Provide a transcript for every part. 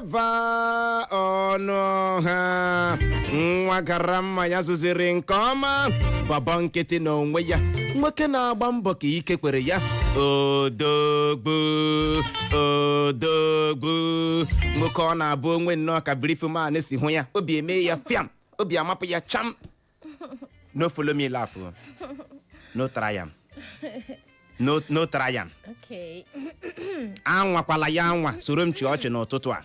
Clever Ọnụọha, nwa gara mma ya zụziri nke ọma, bọbọ nkịtị n'onwe ya, nwoke na-agba mbọ ka ike kwere ya, odogbu, odogbu nwoke. Ọ na-abụ onwe nnọọ ka brief man si hụ ya, obi eme ya fiam, obi amapụ ya cham. No follow me laugh o. No try am, no, no try am. Okay. Anwakwala ya anwa soro m chị ọchị n'ụtụtụ a.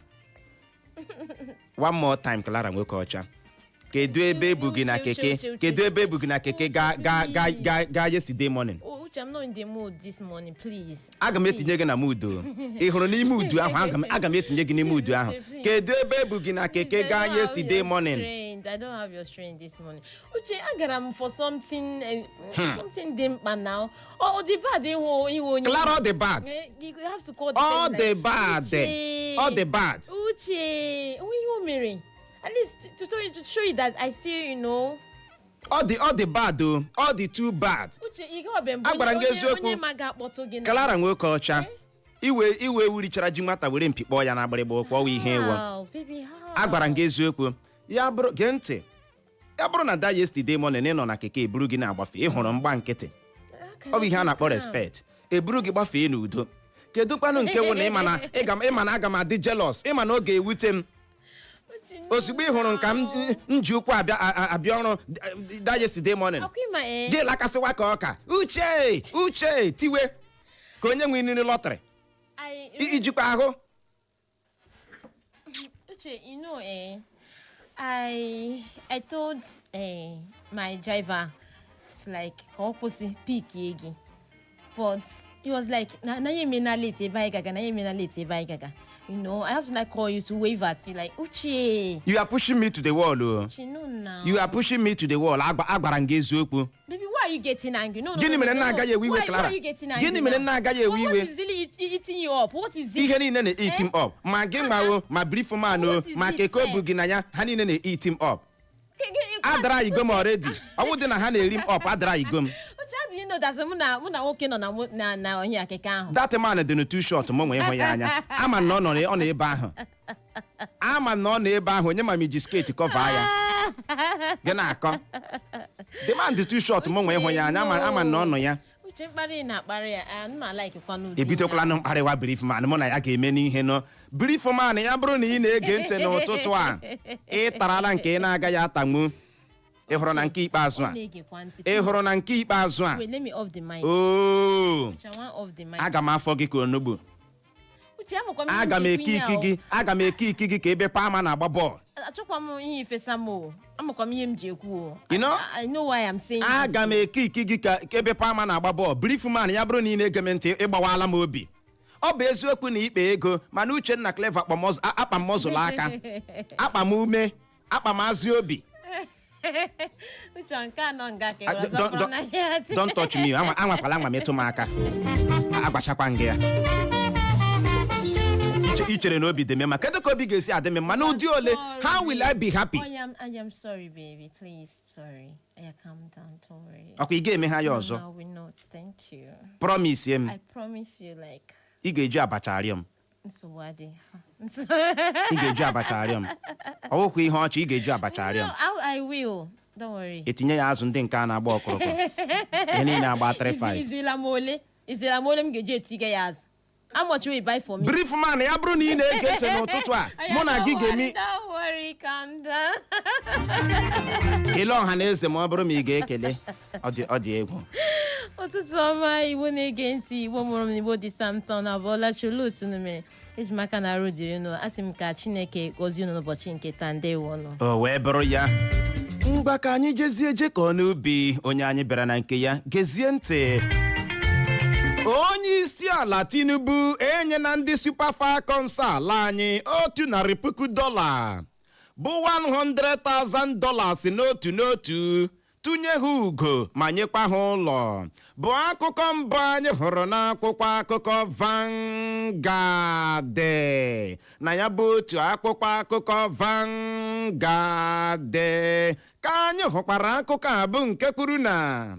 One more time, Clara nwoke ọcha, kedu ebe ebu gị na Uche, keke? Uche, Uche, Kedu ebe ebu gị na keke ga ga ga ga ga yesterday morning? Oh, Uche, I'm not in the mood this morning, please. Aga m etinye gị na udo ị hụrụ n'ime udu ahụ. Aga m etinye gị n'ime udu ahụ. Kedu ebe ebu gị na keke gaa yesterday morning? I don't have your strength this morning. Uche, agara m for something, something dị mkpa now. Oh, the bad ịhụ onye. Clara, ọ dị bad. You have to call the Ọ person dị like, bad. Uche. Ọ dị bad. Uche, onwe ihe o mere. At least to show you that I still. Ọ dị bad o, ọ dị too bad. Uche, ị gawabe mbụ. Agwara m gị eziokwu. Onye ma ga-akpọtụ gị na. Clara nwoke ọcha, iwe wurichara ji nwata were mpi kpọọ ya na agbịrịgba kpọọ ihe ịwọ. How, baby, how? Agwara m gị eziokwu. Ya bụrụ, gee ntị, ya bụrụ na da yesterday morning ị nọ na keke eburu gị na-agbafe, ị hụrụ mgba nkịtị, ọ bụ ihe a na-akpọ respect, eburu gị gbafee n'udo. Kedu kwanụ nke wụ na ịma na ịma na aga m adị jealous, ịma na ọ ga-ewute m? Uche, no. Ozugbo ị hụrụ nka m m ji ụkwụ abịa abịa ọrụ da yesterday morning, Ọkwa ịma, eh? gị lakasịwa ka ọka. Uche, Uche, tiwe ka onye nwe nri lottery. Ijikwa ahụ. Uche, eh, I told my driver to like ka ọ kwụsị pick gị, but he was like, na ya emena late ebe anyị gaga, na ya emena late ebe anyị gaga. I have to like call you to wave at you like, Uche. You are pushing me to the wall o. Uche, no now. You are pushing me to the wall. Agwara m gị eziokwu. Baby, why are you getting angry? No, no, Gịnị no, mere no, nna no. agaghị ewe iwe, Clara? Why are you getting angry Gịnị mere now? nna agaghị ewe What iwe? is really eating you up? What is it? Ihe niile na-eat him up, ma gị ma o, ma brief man o, What is ma it, keke sef? obu gị na ya, ha niile na-eat him up. Adara igo m already. Ọ bụ dị na ha na-eri m up, adara igo m. Uche, how do you know that mụ na nwoke nọ na ọhịa keke ahụ? That man dị too short mụ nwee ịhụ ya anya. Ama na ọ nọ ebe ahụ, ama na ọ nọ ebe ahụ. Onye ma m iji skirt cover ya gị na-akọ. The man dị too short mụ nwee ịhụ ya anya. Ama na ọ nọ ya. Uche, mkparị na-akparị ya, m like kwa n'ụdị. Ebidokwala na mkparịwa brief man. Mụ na ya ga-eme n'ihe nọ. Brief man, ya bụrụ na ị na-ege ntị n'ụtụtụ a, ị tarala nke ị na-agaghị atanwu. Ị hụrụ na nke ikpeazụ a? Ọ na-egekwa ntị. Ị hụrụ na nke ikpeazụ a? Wait, let me off the mic. Ooo. Uche, I want off the mic. Aga m afọ gị ka onugbu. Uche, amakwa m ihe Aga m m ji eke ekwu ihe iki a o. gị, aga m eke iki gị ka ebe Palmer na-agba bọọlụ. Achọkwa m ihe ifesa m o, amakwa m ihe m ji ekwu o. You know? I know why I'm saying this. Aga m eke iki gị ka ebe Palmer na-agba bọọlụ. Brief man, ya bụrụ na ị na-ege m ntị, ịgbawala m obi. Ọ bụ eziokwu na ikpe ego, mana Uchenna Clever, akpa m mọzụlụ aka, akpa m ume, akpa m azị obi. Uche, nke anọ nga ka Ah, ịwere ọzọ fọrọ na ya dị. Don't touch me. Anwakwala anwa metụ m aka, agbachakwa m gị ya. I chere na obi dị m mma? Kedu ka obi ga-esi adị m mma n'ụdị ole? How will I be happy? Oh, I am sorry, baby. Please, sorry. Yeah, calm down. Don't worry. Ọkwa ị ga-eme ha ya ọzọ? No, we not. Thank you. Promise m. I promise you, like, Ị ga-eji abacha arịọ m. nsogbu adị. Ị ga-eji abacha arịọ m. Ọ wụkwa ihe ọchị, ị ga-eji abacha arịọ m. No, I will. Don't worry. Etinye ya azụ ndị nke a na-agba ọkụrụkụ, ihe niile agba 35. Izila m ole? Izila m ole m ga-eji etiga ya azụ? How much will you buy for me? Brief man, ya bụrụ na ị na-ege ntị n'ụtụtụ a, mụ na gị ga-emi. Don't worry, calm down. Kelee ọha na eze ma ọ bụrụ ma ị ga-ekele. Ọ dị egwu. Ụtụtụ ọma, Igbo na-ege ntị, Igbo mụrụ m, Igbo dị Samson abụọla chulu unu mere ejimaka na arụ dịrị unu. Asị m ka Chineke gọzie unu n'ụbọchị nke taa. Ndewo nụ. O wee bụrụ ya, ngwa, ka anyị jezie jekọọ n'ubi onye anyị bịara na nke ya. Gezie ntị. Onye isi ala Tinubu enyela ndị Super Falcons ala anyị $100,000, bụ $100,000 n'otu n'otu, tụnye ha ugo ma nyekwa ha ụlọ, bụ akụkọ mbụ anyị hụrụ n'akwụkwọ akụkọ Vanguard. Na ya bụ otu akwụkwọ akụkọ Vanguard ka anyị hụkwara akụkọ a, bụ nke kwuru na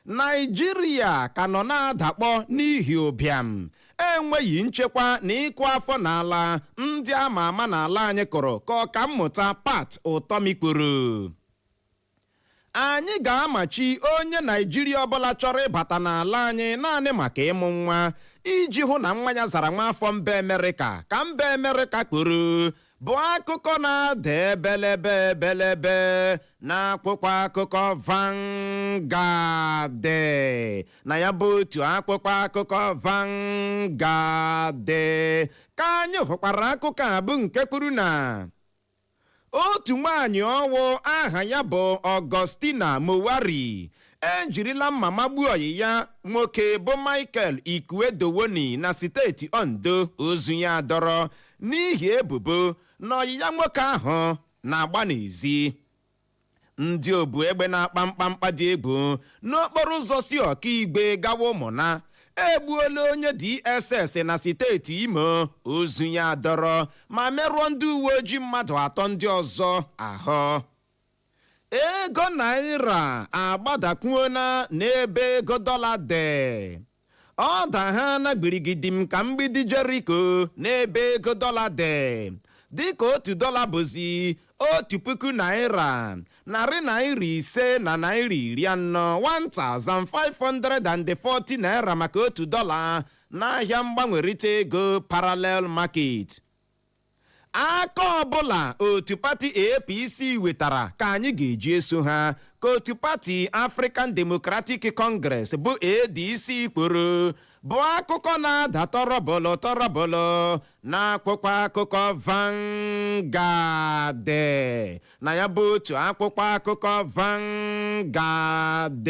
Naijiria ka nọ na-adakpọ n'ihi ụbịam. Enweghị nchekwa na ịkụ afọ n'ala ndị ama ama n'ala anyị kụrụ, ka ọkammụta Pat Utomi kwuru. Anyị ga-amachi onye Naijiria ọbụla chọrọ ịbata n'ala anyị naanị maka ịmụ nwa iji hụ na nwa ya zara nwa afọ mba Amerịka, ka mba Amerịka kwuru, bụ akụkọ na-ada ebelebe ebelebe n'akwụkwọ akụkọ Vanguard. Na ya bụ otu akwụkwọ akụkọ Vanguard ka anyị hụkwara akụkọ a, bụ nke kwuru na otu nwaanyị ọwụ aha ya bụ Augustina Mowari ejirila mma magbuo ọyị ya nwoke bụ Michael Ikuedowoni na steeti Ondo. Ozu ya dọrọ n'ihi ebubo na ọyị ya nwoke ahụ na-agba n'ezi. Ndị obu egbe na-akpa mkpamkpa dị egwu n'okporo ụzọ si Ọkaigwe gawa Ụmụna egbuola onye DSS na steeti Imo. Ozu ya dọrọ ma merụọ ndị uwe ojii mmadụ atọ ndị ọzọ ahụ. Ego naira agbadakwuola n'ebe ego dọla dị. Ọ da ha na gbirigidi m ka mgbidi Jeriko n'ebe ego dọla dị, dịka 1 dọla bụzi ₦1,540, 1540 naira maka 1 dọla n'ahịa mgbanwerịta ego parallel market. Aka ọbụla otu pati APC wetara ka anyị ga-eji eso ha, ka otu pati African Democratic Congress bụ ADC kwuru, bụ akụkọ na-ada tọrọbụlụ tọrọbụlụ n'akwụkwọ akụkọ Vanguard. Na ya bụ otu akwụkwọ akụkọ Vanguard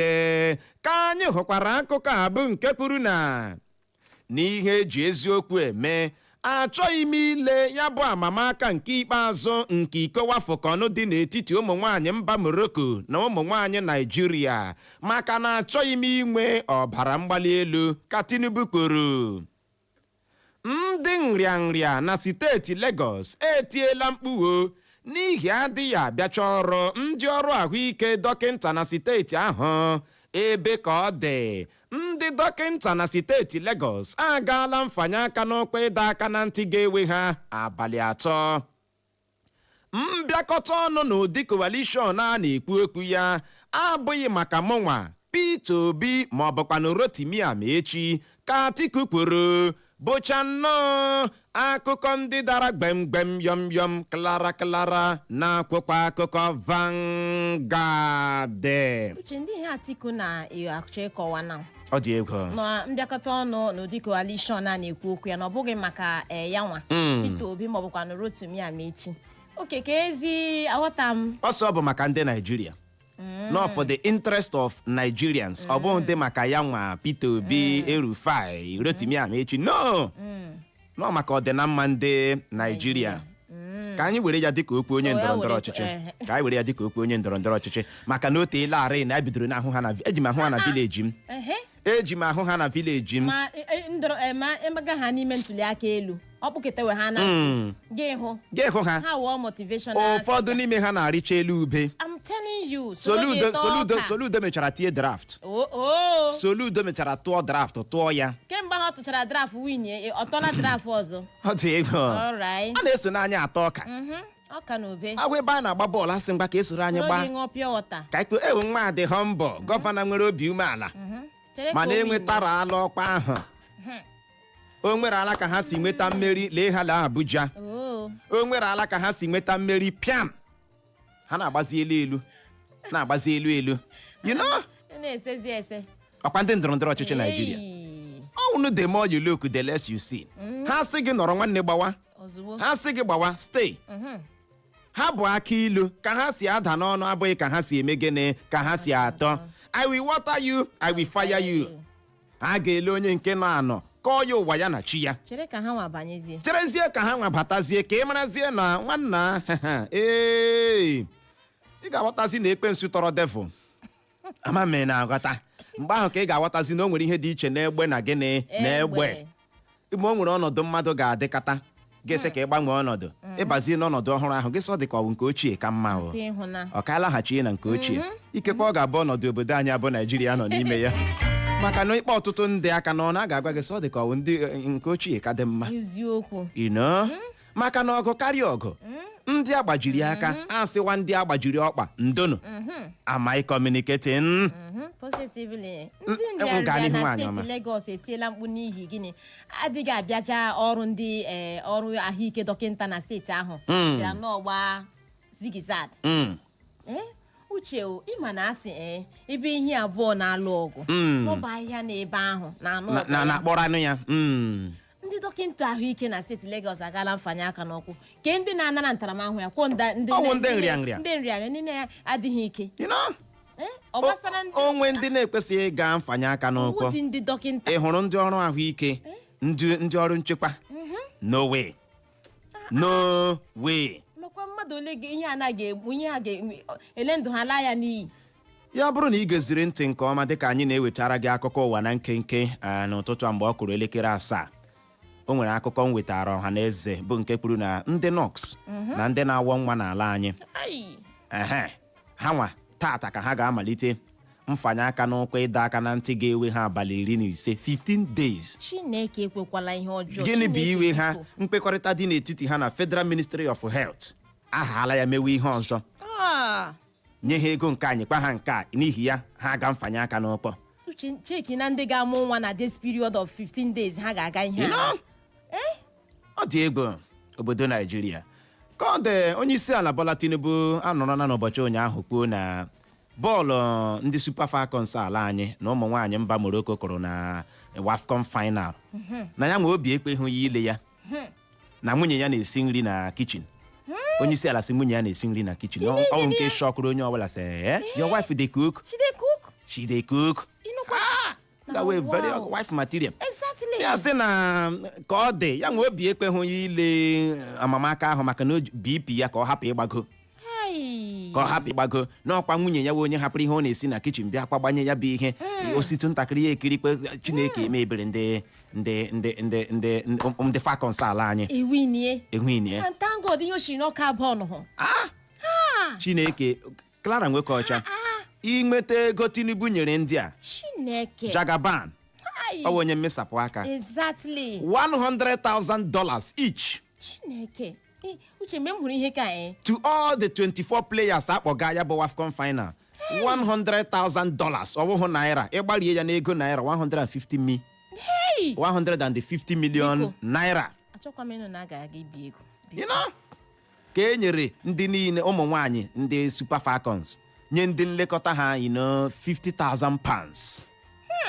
ka anyị hụkwara akụkọ a, bụ nke kwuru na n'ihe eji eziokwu eme, achọghị m ile ya bụ amamaka nke ikpeazụ nke iko WAFCON dị n'etiti ụmụ nwanyị mba Morocco na ụmụ nwanyị Naijiria, maka na achọghị m inwe ọbara mgbali elu, ka Tinubu kwuru. Ndị nrịanrịa na steeti Lagos etiela mkpugho n'ihi adịghị abịacha ọrụ ndị ọrụ ahụike dọkịnta na steeti ahụ. Ebe ka ọ dị, ndị dọkịnta na steeti Lagos agaala mfanye aka n'ụkwa ịdọ aka na ntị ga-ewe ha abalị 3. Mbịakọta ọnụ n'ụdị coalition a na-ekwu okwu ya abụghị maka mụnwa, Peter Obi ma ọ bụkwanụ Rotimi Amaechi, ka Atiku kwuru, bụcha nnọọ akụkọ ndị dara gbemgbem yọm yọm klara klara na akwụkwọ akụkọ Vanguard. Uche, ndị ihe Atiku na-achọ ịkọwa na Ọ dị egwu. na mbịakọta ọnụ n'ụdị coalition a na-ekwu okwu ya na ọ bụghị maka ya nwa Peter Obi ma ọ bụkwa na Rotimi Amaechi oke ka ezi aghọta m. Ọsọ bụ maka ndị Naijiria, not for the interest of Nigerians. Ọ bụghị ndị maka ya nwa, Peter Obi, El-Rufai, Rotimi Amaechi, no no, maka ọdịnamma ndị Naijiria. Ka anyị were ya dịka okwu onye Oh, ya ndọrọ ndọrọ were ọchịchị. eh. Ka anyị were ya dịka okwu onye ndọrọ ndọrọ ọchịchị, maka na o teela arị na ebidoro n'ahụ ha na eji m ahụ ha na village m. Eji m ahụ ha na village m. Ma ndọrọ ma emega ha n'ime ntuli aka elu, ọ kpụketewe ha na ntị gị hụ. Gị hụ ha. Ha wụọ motivational. Ụfọdụ n'ime ha na-arịcha elu ube. I'm telling you, soro gị Soludo tọọ Soludo ọka. Soludo mechara tie draft. Oh. Soludo mechara tụọ draft, tụọ ya. Kemgbe ha tụchara draft win, ọ tọla draft ọzọ. Ọ dị egwu. Alright. A na-eso n'anya atọ ọka. Ọka na ube. Agwa ebe a na-agba bọọlụ, asị mgba ka esoro anyị Soro gbaa. gị ṅụọ pure water. Ka ikpe ewe nwa dị humble, gọvanọ nwere obi umeala. Chere ka Mana o win. enwetara ala ọkwa ahụ, o nwere ala ka ha si nweta mmeri. Lee ha lee Abuja. Oh. O nwere ala ka ha si nweta mmeri pịam, ha na-agbazi elu elu, na-agbazi elu elu. Ị na-esezi ese. Ọkwa ndị ndọrọ ndọrọ ọchịchị Naijiria. Hey. Ọwụnụ, the more you look, the less you see. Ha sị gị nọrọ, nwanne, gbawa. Ozugbo. Ha sị gị gbawa, stay. Ha bụ aka ilu ka ha si ada n'ọnụ, abụghị ka ha si eme gịnị, ka ha si atọ. I will water you, I will fire you. Ha ga-ele onye nke nọ anọ kọọ ya ụwa ya na chi ya. Chere ka ha nwa banyezie. Cherezie ka ha nwa batazie ka ị marazie na nwanna ee, ị ga-aghọtazi na ekwensu tọrọ devil. Ama m na aghọta. Mgbe ahụ ka ị ga-aghọtazi na o nwere ihe dị iche n'egbe na gịnị na egbe. Mgbe o nwere ọnọdụ mmadụ ga-adịkata ga-ese ka ị gbanwee ọnọdụ, ịbazie n'ọnọdụ ọhụrụ ahụ, gị sọ dị ka ọ bụ nke ochie ka mma o. Kwa ịhụna. Ọ ka laghachi na nke ochie. Ikekwe ọ ga-abụ ọnọdụ obodo anyị abụ Naijiria nọ n'ime ya. Maka na ịkpọ ọtụtụ ndị aka n'ọnụ, a ga-agwa gị sị ọ dị ka ọ bụ ndị nke ochie ka dị mma. Eziokwu. Maka na ọgụ karịa ọgụ, ndị agbajiri aka asịwa ndị agbajiri ọkpa ndonu. Am I communicating? Positively. Ndị Gaa nrịanrịa n'ihu, na nwaanyị steeti ọma. Lagos etiela mkpu n'ihi gịnị? Adịghị abịacha ọrụ ndị ọrụ ahụike dọkịta na steeti ahụ bịara n'ọgba zigzag. Uche o, ịma na asị ebe ihe abụọ na-alụ ọgụ, n'ọba ahịhịa n'ebe ahụ na-anụ na ụtọ na ya. Na-akpọrọ anụ ya. Ndị dọkịta ahụike na steeti Lagos agaala mfanye aka n'ọkwụ ke ndị na-anara ntaramahụhụ ya kwuo ndị Ọ wụ ndị nrịanrịa. Ndị nrịanrịa, ndị na-adịghị ike. You know? Ọ gbasara ndị Onwe ndị na-ekwesịghị ịga mfanye aka n'ụkwụ. Ụdị ndị dọkịta. Ị hụrụ ndị ọrụ ahụike, ndị ọrụ nchekwa, no way, no way. Makwa mmadụ ole ga ihe anaghị egbu, ihe a ga-ele ndụ ha laa ya n'iyi. Ya bụrụ na ị geziri ntị nke ọma dịka anyị na-ewetara gị akụkọ ụwa na nkenke n'ụtụtụ a mgbe ọ kụrụ elekere 7, o nwere akụkọ m wetara ọha na eze bụ nke kwuru na ndị nọọsụ na ndị na-awọ nwa n'ala anyị, Ai. ehe, ha nwa tata ka ha ga-amalite mfanye aka n'ụkwụ ịdọ aka na ntị ga-ewe ha abalị 15, 15 days. Chineke ekwekwala ihe ọjọọ. Gịnị bụ Chineke, iwe ha? biko. Mkpekọrịta dị n'etiti ha na Federal Ministry of Health ahaala ya mewe ihe ọzọ. Nye ha ego nke anyị, kpa ha nke a, n'ihi ya ha ga mfanye aka n'ụkpọ. Uche, cheki na ndị ga-amụ nwa na this period of 15 days ha ga-aga ihe You a. know? Ọ dị egwu, obodo Naijiria ka ọ dị. Onye isi ala Bola Tinubu anọrọla n'ụbọchị ụnyaahụ kwuo na bọọlụ ndị Super Falcons ala anyị na ụmụ nwaanyị mba Morocco kụrụ na WAFCON final, na ya nwe obi ekweghị ya ile ya, na nwunye ya na-esi nri na kitchen. Onye isi ala sị nwunye ya na-esi nri na kitchen. Ọ bụ nke shọkụrụ onye ọbụla, sị, "Eh, your wife dey cook?" She dey cook. She dey cook. Ịnụkwa? That way very Wow. wife material. Ya sị na ka ọ dị, ya nwe obi ekweghị ya ile amamaka ahụ maka na o BP ya ka ọ hapụ ịgbago. Hai. Ka ọ hapụ ịgbago n'ọkwa nwunye ya wee onye hapụrụ ihe ọ na-esi na kitchen bịa kwa gbanye ya bụ ihe ositụ ntakịrị ya ekirikwe. Chineke eme ebere, ndị Falcons ala anyị ewinie. Enwinie. And thank God ihe o shiri n'ọka abụọ hụ. Chineke, Clara nwoke ọcha, inweta ego Tinubu nyere ndị a. Chineke. Jagaban. Hai. Ọ bụ onye mmesapụ aka. $100,000 each. Chineke. Uche, mgbe m hụrụ ihe ka To all the 24 players akpọga ya bụ WAFCON final, $100,000, ọ bụghị naira, ịgbarie ya n'ego naira, 150 mi Hey! 150 million Biko. naira. Achọkwa m ịnụ na a ga-aga ibi ego. You know? Ka e nyere ndị niile, ụmụ nwanyị ndị Super Falcons, nye ndị nlekọta ha £50,000,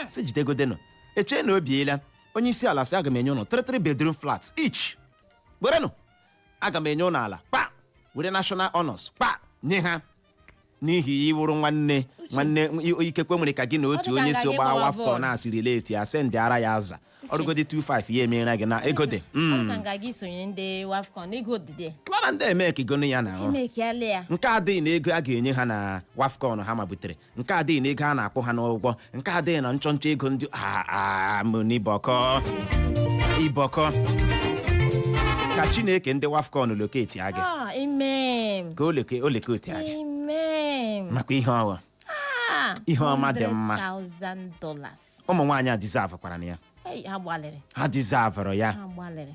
si jidegodenu echee na obiela. Onye isi ala sị, aga m enye ụnụ 3 bedroom flats each, werenụ, aga m enye ụnụ ala, kpa were national honors kpa nye ha n'ihi iwụrụ nwanne nwanne. Ikekwe nwere ka gị na Ọ otu dị ka onye nga si gị gbaa gbawa WAFCON bọọlụ. na-asị relate ya, send ara ya aza ọrụgodi 25 ya emeere gị na ego dị. Ọ dị ka nga gị sonye ndị WAFCON, ego dịde. Clara, ndị emekigonu ya na ahụ. Emekiala ya. Nke adịghị na ego a ga-enye ha na WAFCON ha ma butere, nke adịghị na ego a na-akwụ ha n'ụgwọ, nke adịghị na nchọnchọ ego ndị n'ibọkọ ibọkọ. Ka Chineke ndị WAFCON locate ya gị. Ah, amen. Ka o locate ya gị. Amen. Makwa ihe ọwa ihe ọma dị mma. $100,000. Ụmụ nwaanyị a deserve kwara na ya. Hey, ha gbalịrị. Ha deserve ya. Ha gbalịrị.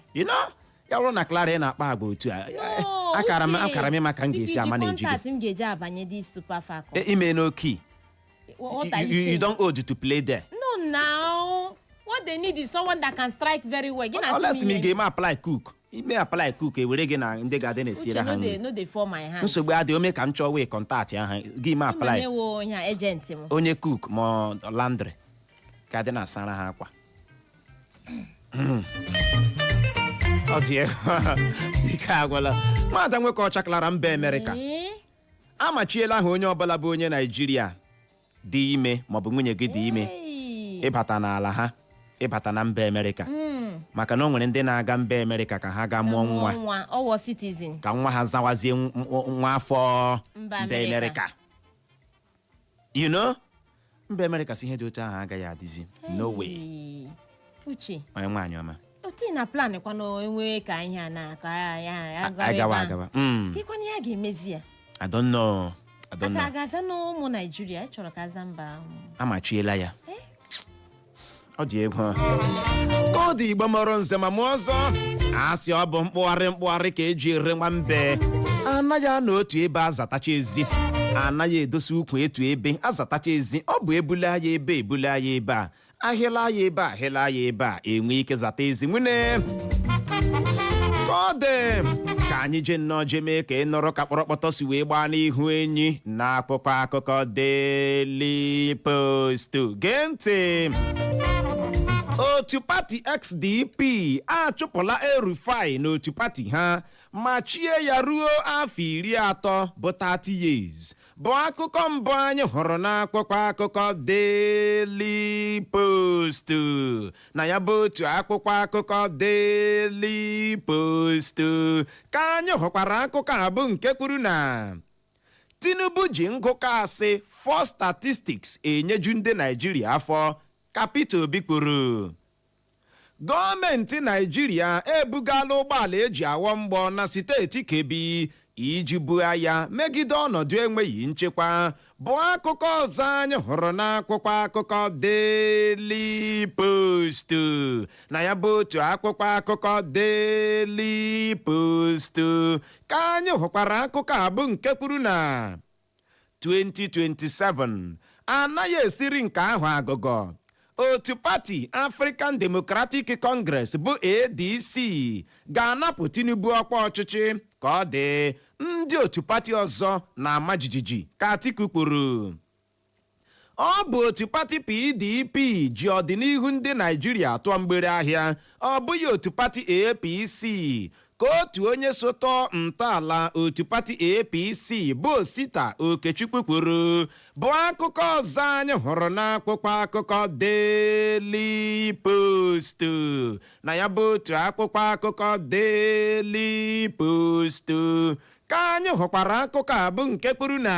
Ya bụrụ na Clara ị na-akpa agwa otu a, No, akara m Uche, akara m ịma ka m ga-esi biko, ama iji na-eji gị. contact m ga-eji abanye dị Super Falcon. Ime n'oki. What are you, you you saying? don't old to play there. No, now what they need is someone that can strike very well. Gị na Unless asị m ma ị ihe. ga-eme apply cook, ime apply cook, ewere gị na ndị ga-adị na-esiere Uche, ha no dey nri. No dey fall my hand. Nsogbu adị, ome ka m chọọ wee contact aha gị ime Ịma apply. na-ewo onye a agent m. Onye cook ma ọ laundry ka adị na-asara ha akwa. Ọ dị egwu. Ike agwụla nwada nwoke ọcha Clara. Mba Amerịka amachiela ha onye ọbụla bụ onye Naijiria dị ime maọbụ nwunye gị dị ime Hey. ịbata n'ala ha, ịbata na mba Amerịka, maka na o nwere ndị na-aga mba Amerịka ka ha gaa mụọ nwa. Nwa ọwọ citizen. Ka nwa ha zawazie nwa afọ mba mba Amerịka. Amerịka. Mba Amerịka si ihe dị otu ahụ agaghị adịzi, no way. Hey. Uche. Onye nwaanyị ọma. Otu ị na plan kwana enwe ka ihe a na ka ya ya gawa agawa ebe ahụ. Agawa. Kekwana ihe a ga-emezi ya? I don't know. I don't aka know. ga-aza na ụmụ Naijiria ị chọrọ ka aza mba ahụ. Amachiela ya. Ọ dị egwu ka ọ dị. Igbo mọrọ nze ma mụọ ọzọ, a sị ọ bụ mkpụgharị mkpụgharị ka eji ere nwambe. Anaghị anọ otu ebe azatacha ezi, anaghị edosa ukwu etu ebe azatacha ezi. Ọ bụ ebula ya ebe, ebula ya ebe a, ahịla ya ebe a, ahịla ya ebe a, enwe ike zata ezi nwune. Ka ọ dị, ka anyị jee nnọọ jee mee ka ị nụrụ ka kpọrọkpọtọ si wee gbaa n'ihu enyi na akwụkwọ akụkọ Daily Post. Gee ntị, otu pati SDP achụpụla El-Rufai n'otu pati ha ma chie ya ruo afọ 30 bụ 30 years, bụ akụkọ mbụ anyị hụrụ n'akwụkwọ akụkọ Daily Post. Na ya bụ otu akwụkwọ akụkọ Daily Post ka anyị hụkwara akụkọ a bụ nke kwuru na Tinubu ji ngụkọ asị for statistics enyeju ndị Naijiria afọ, ka Peter Obi kwuru. Gọọmenti Naijiria ebugala ụgbọala eji awọ mgbọ na steeti Kebbi iji buo agha megide ọnọdụ enweghị nchekwa, bụ akụkọ ọzọ anyị hụrụ n'akwụkwọ akụkọ Daily Post. Na ya bụ otu akwụkwọ akụkọ Daily Post ka anyị hụkwara akụkọ a bụ nke kwuru na 2027 anaghị esiri nke ahụ agụgọ. Otu pati African Democratic Congress bụ ADC ga-anapụ Tinubu ọkwa ọchịchị. Ka ọ dị, ndị otu pati ọzọ na-ama jijiji, ka Atiku kwuru. Ọ bụ otu pati PDP ji ọdịnihu ndị Naijiria tụọ mgbere ahịa, ọ bụghị otu pati APC, ka otu onye sotọ ntọala otu pati APC bụ Osita Okechukwu kwuru, bụ akụkọ ọzọ anyị hụrụ n'akwụkwọ akụkọ Daily Post. Na ya bụ otu akwụkwọ akụkọ Daily Post ka anyị hụkwara akụkọ a bụ nke kwuru na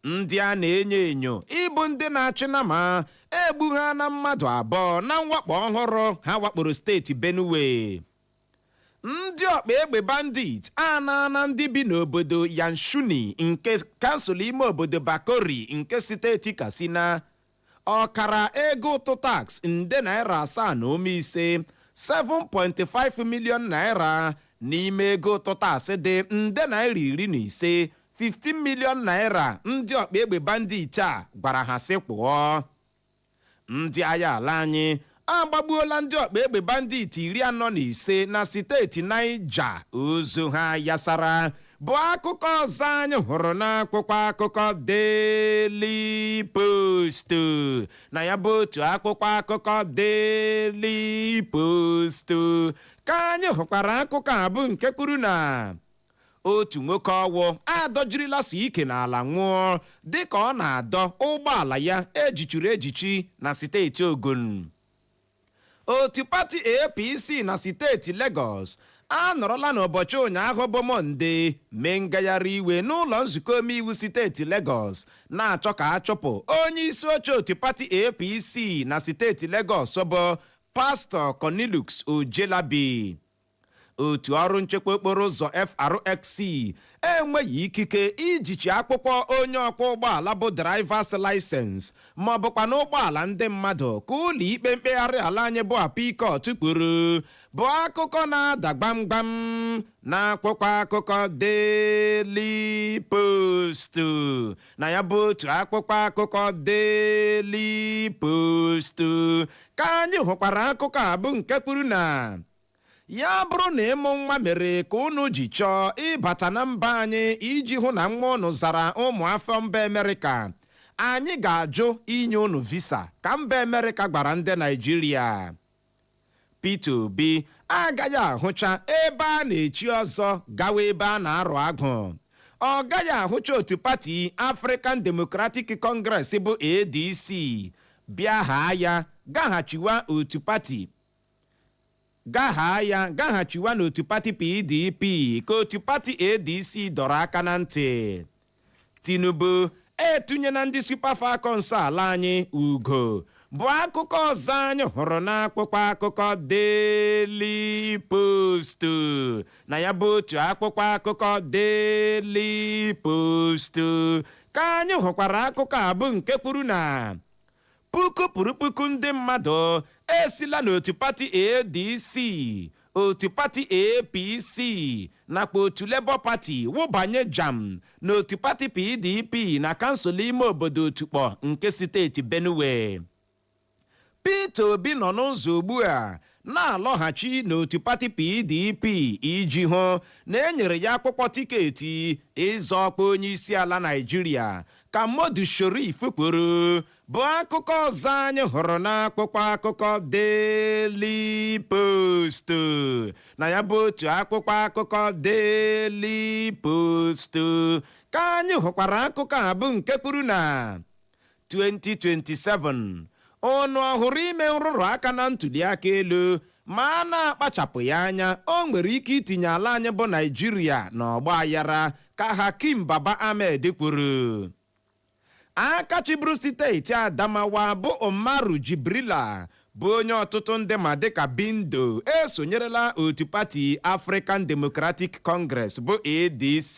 ndị a na-enyo enyo ịbụ ndị na-achị nama egbu ha na mmadụ 2 na mwakpo ọhụrụ ha wakporo steeti Benue. Ndị ọkpa egbe bandit anaana ndị bi n'obodo Yanshuni nke kansụl ime obodo Bakori nke steeti Katsina ọkara ego ụtụ tax nde naira 7.5, 7.5 million naira, n'ime ego ụtụ tax dị nde naira 15, 15 million naira, ndị ọkpa egbe bandit a gwara ha sị kwụọ. Ndị agha ala anyị agbagbuola ndị ọkpa egbe bandit 45 na steeti Niger, ozu ha yasara, bụ akụkọ ọzọ anyị hụrụ n'akwụkwọ akụkọ Daily Post. Na ya bụ otu akwụkwọ akụkọ Daily Post ka anyị hụkwara akụkọ a bụ nke kwuru na otu nwoke ọwụ adọjirila si ike n'ala nwụọ dịka ọ na-adọ ụgbọala ya ejichiri ejichi na steeti Ogun. Otu pati APC na steeti Lagos anọrọla n'ụbọchị ụnyaahụ bụ Mọnde mee ngagharị iwe n'ụlọ nzukọ omeiwu steeti Lagos, na-achọ ka a chụpụ onye isi oche otu pati APC na steeti Lagos bụ Pastọ Cornelius Ojelabi. Otu ọrụ nchekwa okporo ụzọ FRSC enweghị ikike ijichi akwụkwọ onye ọkwọ ụgbọala bụ drivers license ma ọ bụkwa n'ụgbọala ndị mmadụ, ka ụlọ ikpe mkpegharị ala anyị bụ Appeal Court kwuru, bụ akụkọ na-ada gbamgbam n'akwụkwọ akụkọ Daily Post. Na ya bụ otu akwụkwọ akụkọ Daily Post ka anyị hụkwara akụkọ a bụ nke kwuru na ya bụrụ na ịmụ nwa mere ka unu ji chọọ ịbata na mba anyị iji hụ na nwa unu zara ụmụ afọ mba Amerịka, anyị ga-ajụ inye unu visa, ka mba Amerịka gwara ndị Naijiria. Peter Obi agaghị ahụcha ebe a na-echi ọzọ gawa ebe a na-arụ agụ. Ọ gaghị ahụcha otu pati African Democratic Congress bụ ADC bịa haa ya gaghachiwa otu pati, gahaa ya gaghachiwa n'otu pati PDP, ka otu pati ADC dọrọ aka na ntị. Tinubu etunyela ndị Super Falcons ala anyị ugo, bụ akụkọ ọzọ anyị hụrụ n'akwụkwọ akụkọ Daily Post. Na ya bụ otu akwụkwọ akụkọ Daily Post ka anyị hụkwara akụkọ a bụ nke kwuru na Puku pụrụ puku ndị mmadụ esila n'otu pati ADC, otu pati APC nakwa otu Labour Party wụbanye jam n'otu pati PDP na kansụl ime obodo Otukpọ nke steeti Benue. Peter Obi nọ n'ụzọ ugbu a na-alọghachi n'otu pati PDP iji hụ na e nyere ya akwụkwọ tiketi ịzọ ọkwa onye isi ala Naịjirịa, ka Modu Sherif kwuru, bụ akụkọ ọzọ anyị hụrụ n'akwụkwọ akụkọ Daily Post. Na ya bụ otu akwụkwọ akụkọ Daily Post ka anyị hụkwara akụkọ a bụ nke kwuru na 2027 ọnụ ọhụrụ ime nrụrụ aka na ntụliaka elu ma a na-akpachapụ ya anya, o nwere ike itinye ala anyị bụ Naijiria n'ọgba aghara, ka Hakim Baba Ahmed kwuru. Aka chịburu steeti Adamawa bụ Umaru Jibrila, bụ onye ọtụtụ ndị ma dịka Bindo, esonyerela otu pati African Democratic Congress bụ ADC.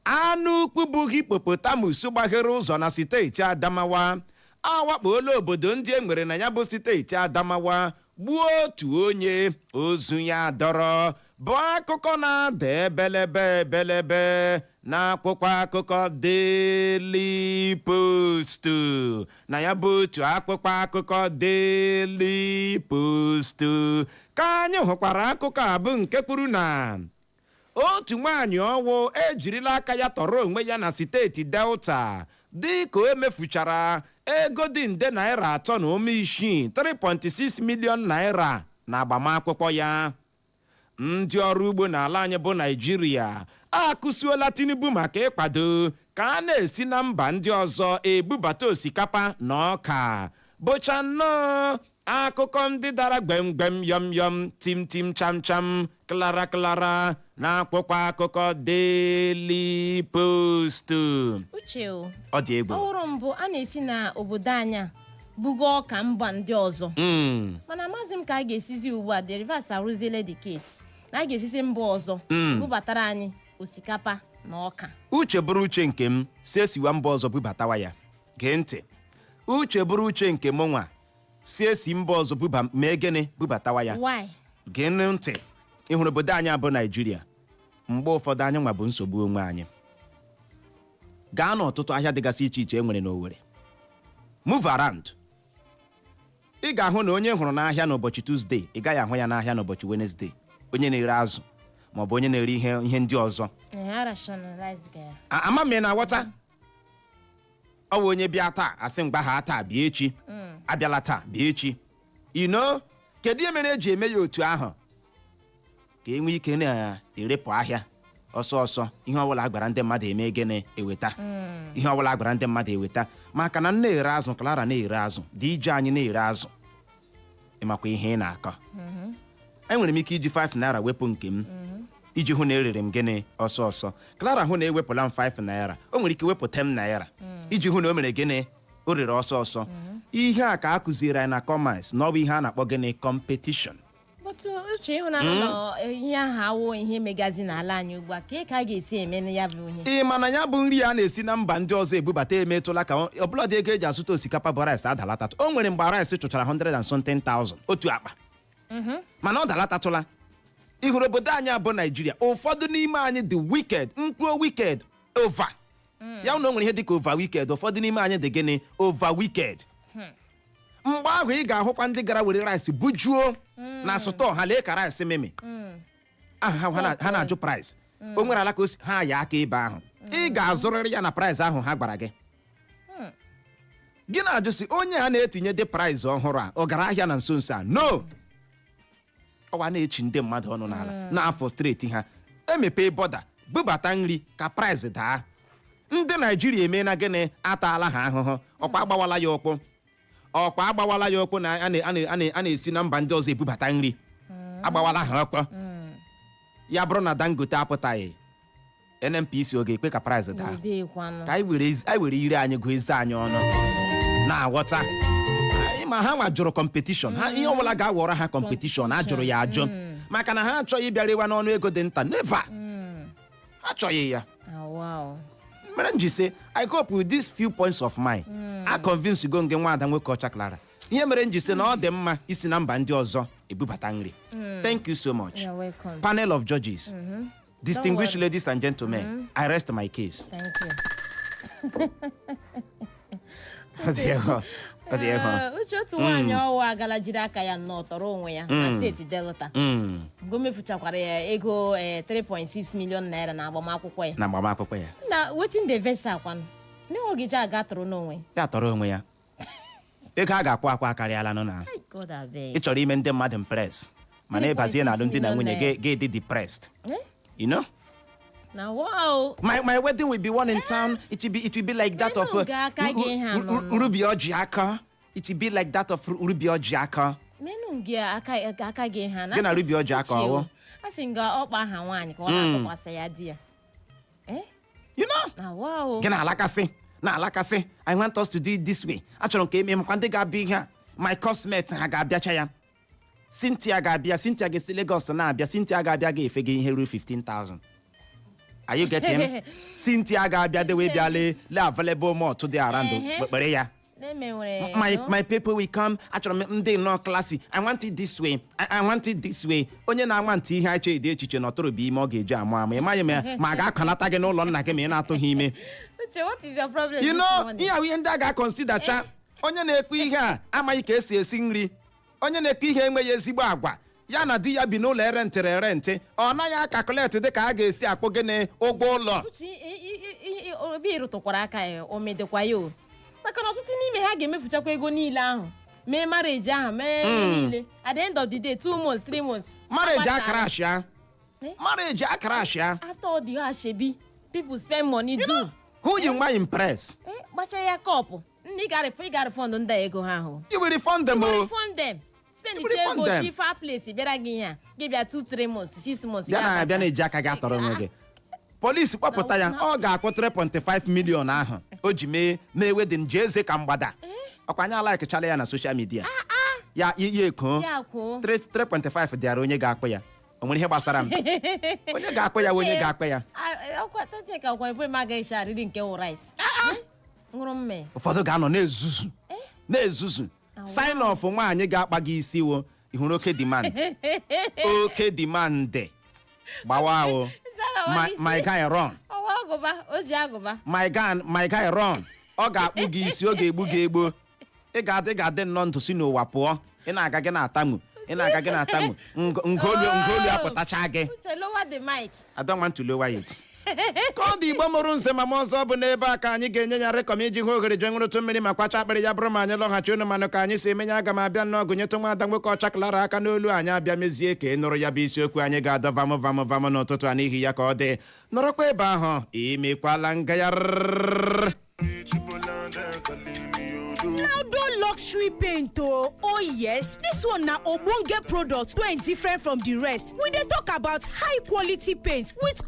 Anụ ukwu bụ hippopotamus gbaghere ụzọ na steeti Adamawa awakpola obodo ndị e nwere na ya bụ steeti Adamawa, gbuo otu onye, ozu ya dọrọ, bụ akụkọ na-ada ebelebe ebelebe n'akwụkwọ akụkọ Daily Post. Na ya bụ otu akwụkwọ akụkọ Daily Post ka anyị hụkwara akụkọ a bụ nke kwuru na otu nwaanyị ọnwụ ejirila aka ya tọrọ onwe ya na steeti Delta dị ka o emefuchara ego dị nde naira 3.6, 3.6 million naira, na agbamakwụkwọ ya. Ndị ọrụ ugbo n'ala anyị bụ Naijiria akụsuola Tinubu maka ịkwado ka a na-esi na mba ndị ọzọ ebubata osikapa na ọka, bụcha nnọọ akụkọ ndị dara gbemgbem, yọm yọm, tim tim, cham cham, klara klara na akwụkwọ akụkọ Daily Post. Uche o. Ọ dị egwu. Ọhụrụ mbụ a na-esi na obodo anyị a bugo ọka mba ndị ọzọ, mana amaghịzị m ka a ga-esizi ugbu a. The reverse arụziele the case na a ga-esizi mba ọzọ bubatara anyị osikapa na ọka. Uche bụrụ uche nke m, si esiwa mba ọzọ bubatawa ya. Gee ntị, uche bụrụ uche nke m nwa, si esi mba ọzọ buba mee gịnị? Bubatawa ya. Why? Gee ntị, ị hụrụ obodo anyị abụ Naijiria, mgbe ụfọdụ anyị nwa bụ nsogbu onwe anyị. Gaa n'ọtụtụ ahịa dịgasị iche iche e nwere n'Owerri, move around, ị ga-ahụ na onye hụrụ n'ahịa n'ụbọchị Tuesday, ị gaghị ahụ ya n'ahịa n'ụbọchị Wednesday, onye na-ere azụ maọbụ onye na-ere ihe ndị ọzọ. Eh, a rationalize ga ya. Ama m ị na-aghọta. Ọ bụ onye bịa taa, asị mgba ha taa, bịa echi, abịala taa, bịa echi. Kedu ihe mere eji eme ya otu ahụ? Ka e nwee ike na-erepụ ahịa ọsọ ọsọ. Ihe ọbụla a gwara ndị mmadụ eme gịnị? Eweta. Ihe ọbụla a gwara ndị mmadụ eweta, maka na m na-ere azụ, Clara na-ere azụ, dị ije anyị na-ere azụ. Ịmakwa ihe ị na-akọ, enwere m ike iji 5 naira wepụ nke m iji hụ na erere m gịnị? Ọsọ ọsọ. Clara hụ na ewepụla m 5 naira, o nwere ike wepụ 10 naira iji hụ na o mere gịnị? O rere ọsọ ọsọ. Ihe a ka a kụziere anyị na commerce, na ọ bụ ihe a na-akpọ gịnị? Competition. But uche, ịhụnanya na ihe ahụ awụ ihe megazi n'ala anyị ugbu a, ka a ga-esi eme na ya bụ ihe? Ị ma na ya bụ nri a na-esi na mba ndị ọzọ ebubata emetụla ka ọbụladị ego eji azụta osikapa bụ rice adalatatụ. O nwere mgbe rice chụchara 100 and something thousand otu akpa, mana ọ dalatatụla. Ị hụrụ obodo anyị abụ Naijiria, ụfọdụ n'ime anyị dị wicked, mkpuo wicked over ya na o nwere ihe dị ka over wicked. Ụfọdụ n'ime anyị dị gịnị? Over wicked. Mgbe ahụ ị ga-ahụkwa ndị gara were rice bujuo na store ha. Lee ka rice mimi aha ha na-ajụ price. O nwere ala ka o si ha ya aka ebe ahụ, ị ga-azụrịrị ya na price ahụ ha gwara gị. Gị na-ajụ si onye a na-etinye dị price ọhụrụ a, ọ gara ahịa na nso nso a? No, ọwa na-echi ndị mmadụ ọnụ n'ala na-afọ steeti ha emepe border bubata nri ka price daa. Ndị Naijiria emeela gịnị? Ataala ha ahụhụ. Ọkwa agbawala ya ụkwụ, ọkwa agbawala ya ụkwụ na a na-esi na mba ndị ọzọ ebubata nri. Agbawala ha ọkpọ. Ya bụrụ na Dangote apụtaghị, NNPC ọ ga-ekwe ka price daa? Ebekwanụ? Ka anyị were anyị were ire anyị gụọ eze anyị ọnụ na-aghọta anyị ma ha nwa jụrụ competition ha. Ihe ọbụla ga-awọrọ ha competition, a jụrụ ya ajụ, maka na ha achọghị ịbịarịwa n'ọnụ ego dị nta. Never, ha achọghị ya. Ah, wow. Mere m ji sị, I hope with these few points of mine. A convince go nge nwaada nwoke ọcha Clara. Ihe mere m ji sị na ọ dị mma isi na mba ndị ọzọ ebubata nri. Thank you so much. You're welcome. Panel of judges, distinguished Don't worry. ladies and gentlemen, I rest my case. Thank you. Ọ dị egwu. Ọ dị egwu. Ee, Uche, otu nwaanyị ọwụ agala jiri aka ya nnọọ tọrọ onwe ya na steeti Delta. Mgbe o mefuchakwara ya ego 3.6 million naira na agbamakwụkwọ ya. Na agbamakwụkwọ ya. Na wetin dey vex akwanụ n'oge ji aga tụrụ n'onwe. Ya tọrọ onwe ya. Ego a ga-akwụ akwa akarịala nụ na Ai, God abeg. ị chọrọ ime ndị mmadụ impress, mana ịbazie na alụmdi na nwunye gị, gị dị depressed. Eh? You know? Na wow. My wedding will be one in town. It will be like that of Menụ ga-aka gị ha nọ nọ. Ruby Ojiaka. It will be like that of Ruby Ojiaka. Menụ gị aka aka gị ha na Gị na Ruby Ojiaka Uche o, ọwụ? A sị nga ọkpa aha nwaanyị ka ọ na-atụkwasị ya di ya. Eh? You know? Na wow. Gị na-alakasị na-alakasị. I want us to do it this way. Achọrọ m ka eme makwa ndị ga-abịa ihe a. My cosmet ha ga-abịacha ya. Cynthia ga-abịa. Cynthia ga-esi Lagos na-abịa. Cynthia ga-abịa ga-efe gị ihe ruru 15,000. Are you getting? Cynthia ga-abịa dewe bịa lee lee available malt dị around. Kpekpere ya. Na-eme nwere My no? my people will come. Achọrọ m ndị nnọọ classy. I want it this way. I want it this way. Onye na-anwa ntị ihe acha ede echiche na ọtụrụ bụ ime ọ ga-eji amụ amụ. Ị maghị ma ma a ga-akwanata gị n'ụlọ nna gị ma ị na-atụghị ime. Uche, what is your problem You this know, morning? ihe ahụ, ihe ndị a ga-aconsider cha. Onye na-ekwu ihe a amaghị ka esi esi nri. Onye na-ekwu ihe enweghị ezigbo agwa. Ya na di ya bi n'ụlọ erentịrị erentị, ọ naghị acalculate dị ka a ga-esi akwụ gịnị ụgwọ ụlọ. Uche, obi rụtụkwara aka ya, o medekwa ya o, maka na ọtụtụ n'ime ha ga-emefuchakwa ego niile ahụ mee marriage ahụ, mee ihe niile. At the end of the day, 2 months, 3 months, marriage agbasara. acrash ya. Eh? Marriage acrash ya. After all the ashebi people spend money do, Who you want impress? eh, gbacha ya kọpụ ndị ị ga-refund ndị ego ha ahụ. You will refund them o. Refund them spend. You will refund Ego them. chi far place bịara gị ihe a, gị bịa 2 3 months, 6 months, Bịa na ga-agbasa. abịa na-eji aka gị atọrọ onwe gị. Polisi kpọpụta ya, ọ ga-akwụ 3.5 million ahụ o ji mee wedding ji eze ka mgbada. Ọkwa anyị alaikichala ya na social media ya ya eko. Ya kwuo. 3.5 dịara onye ga-akpụ ya. O nwere ihe gbasara m? Onye ga-akpụ ya wụ onye ga-akpụ ya. Ọkwa tete ka ọkwa ekwe m agaghị esi arịrị nke wụ rice ṅụrụ mme. Ụfọdụ ga-anọ na-ezuzu na-ezuzu. Sign of nwaanyị ga-akpa gị isi wo ị hụrụ oke demand, oke demand gbawa o. My guy, run. Ọwa agụba, o ji agụba. My guy, my guy, run. Ọ ga-akpụ gị isi, ọ ga-egbu gị egbu. Ị ga-adị nnọọ ndụ si n'ụwa pụọ. Ị na-aga gị na-atamu, ị na-aga gị na-atamu. Ngolu ngolu apụtacha gị. Uche, lower the mic. I don't want to lower it. Ka ọ dị, Igbo mụrụ nze ma m ọzọ, bụ n'ebe a ka anyị ga-enye ya rekọm iji hụ ohere jee nwụrụtụ mmiri ma kwacha akpịrị ya bụrụ ma anyị lọghachi unu manụ ka anyị si emenye. Aga m abịa nnọọ gụnyetụ nwa ada nwoke ọcha Clara aka n'olu. Anyị abịa mezie ka ị nụrụ ya bụ isiokwu anyị ga-adọ vamụ vamụ vamụ n'ụtụtụ a. N'ihi ya, ka ọ dị, nọrọkwa ebe ahụ, imekwala ngagharị. Naldo Luxury Paint o. Oh yes, this one na ogbonge product wey different from the rest. We dey talk about high quality paint with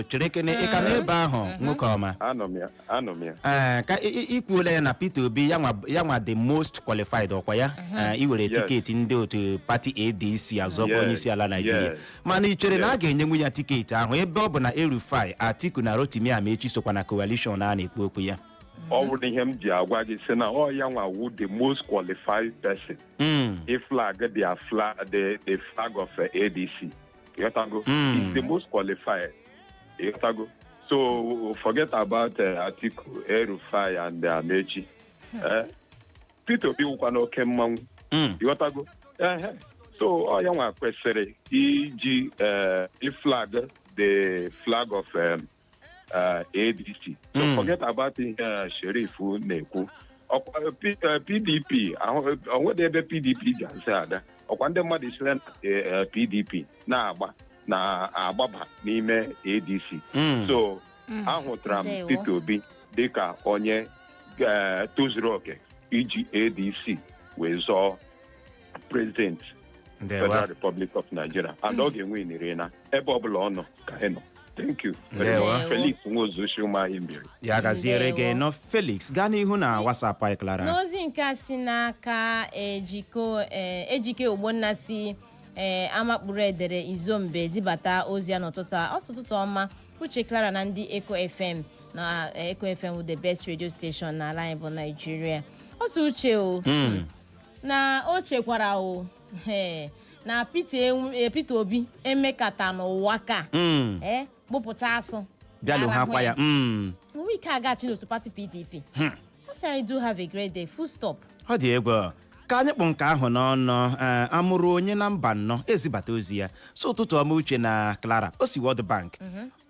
Chere kene, ị ka n'ebe ahụ, nwoke ọma? Anọ m ya, anọ m ya. Ee, ka ikwuola ya na Peter Obi ya nwa the most qualified, ọkwa ya? Ee, iwere Yes. ticket ndị otu pati ADC azọkwa onye isi ala Naijiria. Yes. Mana ị chere na a ga-enyenwu ya ticket ahụ, ebe ọ bụ na El-Rufai, Atiku na Rotimi Amaechi sokwa na coalition a na-ekwu okwu ya? Ọ bụrụ ihe m ji agwa gị sị na ọ ya nwa wu the most qualified person if flag their flag, the flag of ADC. Ịghọtago? He's the most qualified. Ịghọtago? So forget about Atiku, El-Rufai and Amaechi. Eh? Peter Obi wụkwa n'oke mmanwụ. Ịghọtago? Ehe. So ọ ya nwa kwesịrị iji flag the flag of ADC. So forget about ihe Sheriff na-ekwu. Ọkwa PDP, onwedị ebe PDP ji azị aga. Ọkwa ndị mmadụ sire na PDP na-agba na-agbaba n'ime ADC. So ahụtara m Ndewo. Peter Obi dịka onye tozuru oke iji ADC wee zọọ president Ndewo. Federal Republic of Nigeria, and ọ ga-enwe inire na ebe ọbụla ọ nọ ka ị nọ. Thank you very Ndewo. much. Felix Nwozuchi Ụmahị mmiri. Ya gaziere gị. Ndewo. Nọ Felix, gaa n'ihu na WhatsApp anyị, Clara. N'ozi nke a si n'aka Ejiko Ejike Ogbonna si Amakpuru Edere Izombe zibata ozi ya n'ụtụtụ a. Ọtụtụ ụtụtụ ọma, Uche, Clara na ndị Eco FM na Eco FM wụ the best radio station n'ala anyị bụ Nigeria. Ọsọ Uche o na o chekwara o na Peter Obi emekata n'ụwa ka kpụpụcha asụ. Bịalụ ha kwa ya. Nwee ike agachi n'otu pati PDP. Ọ sị anyị do have a great day, full stop. Ọ dị egwu. Ka anyị kpụ nke ahụ n'ọnụ. Ee, amụrụ onye na mba nnọọ ezibata ozi ya, so ụtụtụ ọma, Uche na Clara. O si World Bank.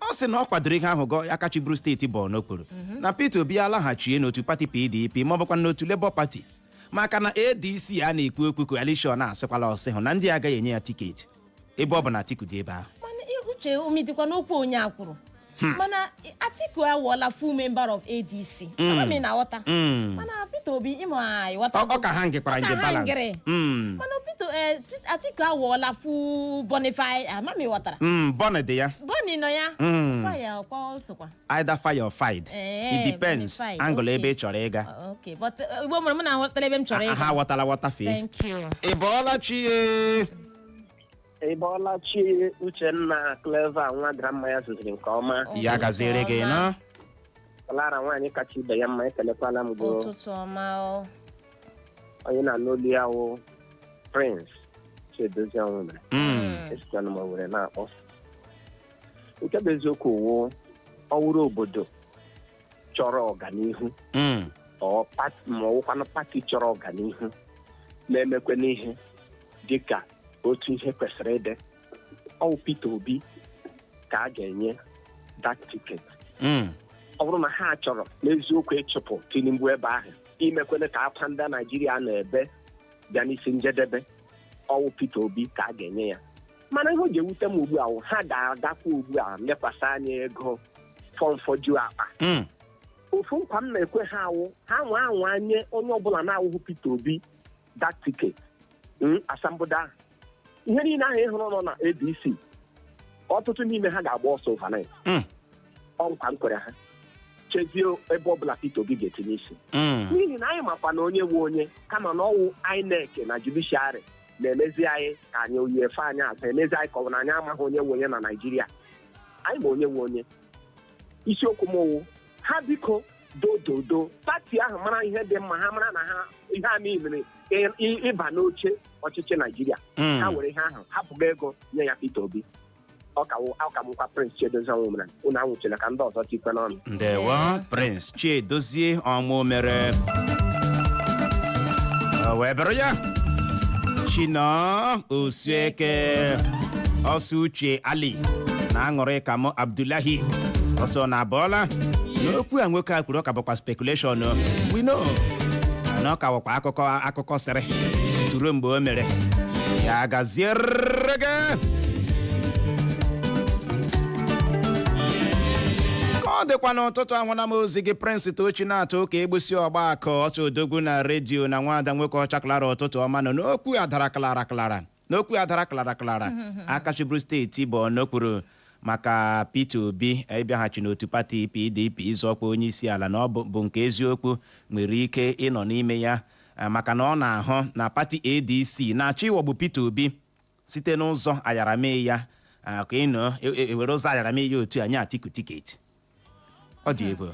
Ọ sị na ọ kwadoro ihe ahụ gọ aka chịburu steeti Borno kwuru na Peter Obi alaghachie n'otu pati PDP ma ọ bụkwa n'otu Labour Party, maka na ADC a na-ekwu okwu coalition asịkwala ọsị hụ na ndị agaghị enye ya ticket, ebe ọ bụ na Atiku dị ebe ahụ. Mana Uche, umi dịkwa n'okwu onye a kwuru, mana Atiku awụọla full member of ADC. Ama m ị na-aghọta. Mana Peter Obi, ịma ịghọta. Ọ ka ha ngekwara Ọ ka nge ha balance. ngere. Mana Peter Atiku awụọla full bonafide. Ama m ịghọtara. Bọnị dị ya. Boni nọ ya. Fire ọkwa sokwa. Either fire or fired. Ee, It depends bonafide, angle ebe ị chọrọ ịga. Okay, but Igbo mụrụ m na aghọtara ebe m chọrọ ịga. Ha ghọtara ghọtafee. Thank you. Ị bọọla chi ye? Ị bọọla chi, Uchenna, Clever nwa grandma ya zụziri nke ọma. Ya gaziere gị nọ. Clara, nwaanyị kacha ibe ya mma, ekelekwala m go. Ụtụtụ ọma o. Onye na-anụ olu ya wụ Prince Chiedozie Onwumere. Esikwana m Owere na-akpọ. Nke bụ eziokwu wụ, ọwụrụ obodo chọrọ ọganihu ọ ma ọwụkwanụ pati chọrọ ọganihu na-emekwe n'ihe dịka otu ihe kwesịrị ịdị, ọwụ Peter Obi ka a ga-enye that ticket. Ọ bụrụ na ha chọrọ n'eziokwu ịchụpụ Tinubu ebe ahụ, imekwene ka akwa ndị Naijiria na-ebe bịa n'isi njedebe, ọwụ Peter Obi ka a ga-enye ya. Mana ihe o ji ewute m ugbu a wụ, ha ga-agakwa ugbu a lekwasị anya ego fọmfọju akpa. Ofu nkwa m na-ekwe ha awụ, ha nwa anwa nye onye ọbụla na-awụghị Peter Obi that ticket, asambodo ahụ, ihe niile ahụ ị hụrụ nọ na ADC, ọtụtụ n'ime ha ga-agba ọsọ overnight. Ọ nkwa m kwere ha. Chezie ebe ọbụla Peter Obi ga-etinye isi, n'ihi na anyị makwa na onye nwe onye, kama na ọwụ INEC na judiciary na-emezi anyị ka anyị oyi efe anyị azụ, emezi anyị ka ọ bụ na anyị amaghị onye nwe onye na Naịjirịa. Anyị ma onye nwe onye. Isiokwu m wụ, ha biko dododo pati ahụ mara ihe dị mma, ha mara na ha ihe a niile ịba n'oche ọchịchị Naijiria, ha were ihe ahụ hapụga ego nye ya Peter Obi. Ọ ka mụkwa Prince Chiedozie Onwumere. Unu anwụchila ka ndị ọzọ tikwe n'ọnụ. Ndewo, Prince Chiedozie Ọmụ mere. O wee bụrụ ya. Chinọ Osueke ọsọ, Uche Ali na aṅụrị ka mụ Abdullahi ọsọ na abọọla n'okwu a nwoke a kwuru. Ọ ka bụkwa speculation o. We know na ọ ka bụkwa akụkọ, akụkọ sịrị tụrụ mgbe o mere. Ya gaziere gị. Ka ọ dịkwa n'ụtụtụ, ahụla m ozi gị, Prince Tochi na-atụ ụka egbusi ọgba akụ ọtụ odogwu na redio na nwada nwoke ọcha Clara. Ụtụtụ ọma. Nọ n'okwu adara Clara, Clara n'okwu adara Clara, Clara akachiburu steeti Borno kwuru. Maka Peter Obi ịbịaghachi n'otu pati PDP ịzọ ọkwa onye isi ala, na ọ bụ nke eziokwu nwere ike ịnọ n'ime ya, maka na ọ na-ahụ na pati ADC na-achọ ịghọgbu Peter Obi site n'ụzọ ayarame ya, ka ị nọ ewere ụzọ ayarame ya otu anyị Atiku ticket. Ọ dị egwu.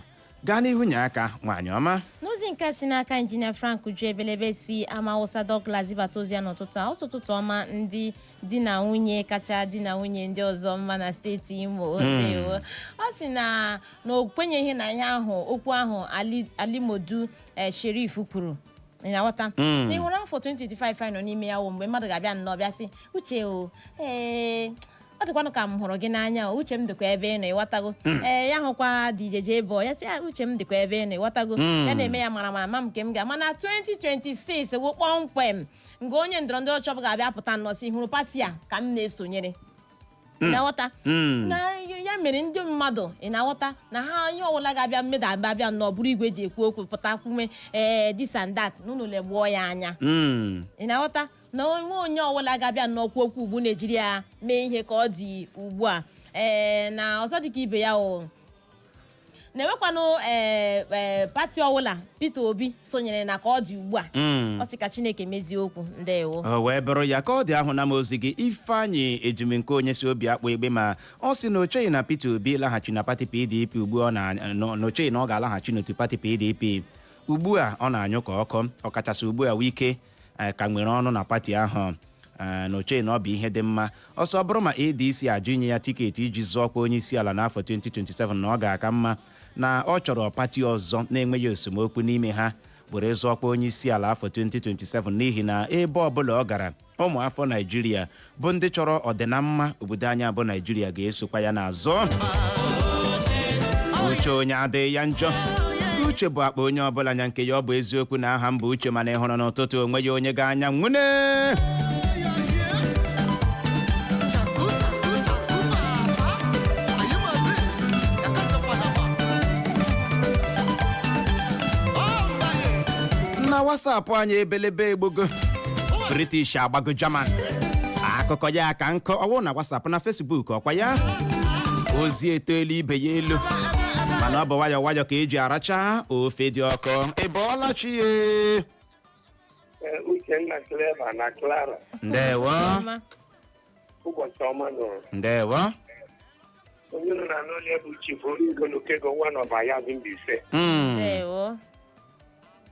Gaa n'ihu, nye aka, nwaanyị ọma. N'ozi nke si n'aka Injinia Frank Uju Ebelebe si Amawụsa Douglas zibata ozi ya n'ụtụtụ a, ọsọ ụtụtụ ọma, ndị di na nwunye kacha di na nwunye ndị ọzọ mma na steeti Imo. Ndewo. Ọ sị na o kwenyeghị na ihe ahụ, okwu ahụ Ali Modu Sheriff kwuru. Ị na-aghọta na ị hụrụ afọ 2025 anyị nọ n'ime ya wụ mgbe mmadụ ga-abịa nnọọ bịa sị, "Uche o, ee, ọ dịkwanụ ka m hụrụ gị n'anya o, uche m dịkwa ebe ị nọ." Ịghọtago? Ee, ya hụkwa DJ Jebo, ya sị ya, "Uche m dịkwa ebe ị nọ." Ịghọtago? Ya na-eme ya mara mara ma m nke m ga mana 2026 wụ kpọmkwem nke onye ndọrọ ndọrọ chọpụ ga-abịa pụta nnọọ sị, "Hụrụ pati a ka m na-esonyere." Ị na-aghọta na ya mere ndị mmadụ, ị na-aghọta na ha ihe ọbụla ga-abịa mmedo abịa nnọọ bụrụ igwe eji ekwu okwu pụta kwume, ee, this and that, n'ụlọ legbuo ya anya. Ị na-aghọta na onwe onye ọbụla ga-abịa nnọọ kwu okwu ugbu na-ejiri ya mee ihe ka ọ dị ugbu a. Ee, na ọzọ dịka ibe ya o na-enwekwanụ ee ee pati ọbụla Peter Obi sonyere na ka ọ dị ugbu a. Ọ sị ka Chineke mezie okwu. Ndewo. O wee bụrụ ya ka ọ dị. Ahụ na m ozi gị, Ifeanyị Ejimi, onye si obi akpọ egbe, ma ọ sị na o cheghị na Peter Obi laghachi na pati PDP ugbu ọ na o cheghị na ọ ga-alaghachi n'otu pati PDP ugbu a ọ na-anyụ ka ọkụ, ọkachasị ugbu a Wike ka nwere ọnụ na pati ahụ, na o cheghị na ọ bụ ihe dị mma. Ọsọ bụrụ ma ADC ajụ inye ya ticket iji zọọ ọkwa onye isi ala n'afọ 2027, na ọ ga-aka mma na ọ chọrọ pati ọzọ na-enweghị esemokwu n'ime ha were zọọ ọkwa onye isi ala afọ 2027, n'ihi na ebe ọbụla ọ gara, ụmụ afọ Naijiria bụ ndị chọrọ ọdịnamma obodo anyị abụ Naijiria ga-esokwa ya n'azụ. Uche onye adịghị ya njọ. Uche bụ akpa onye ọbụla anya nke ya. Ọ bụ eziokwu na aha m bụ Uche, mana ị hụrụ n'ụtụtụ onwe ya onye ga-anya nwune. Na WhatsApp anyị, ebelebe egbogo, British agbago German, akụkọ ya ka nkọ ọwụ na WhatsApp na Facebook. Ọkwa ya ozi etoelu ibe ya elu, mana ọ bụ nwayọọ nwayọọ ka eji aracha ofe dị ọkụ. Ị bọọla chi ye? Uchenna, Clever na Clara. Ndewo. Ọma. Ụbọchị ọma nụrụ. Ndewo. Onye nọ na n'ụlọ bụ Chief Origo n'Okego nwa n'ọba ya dị Mbaise. Ndewo.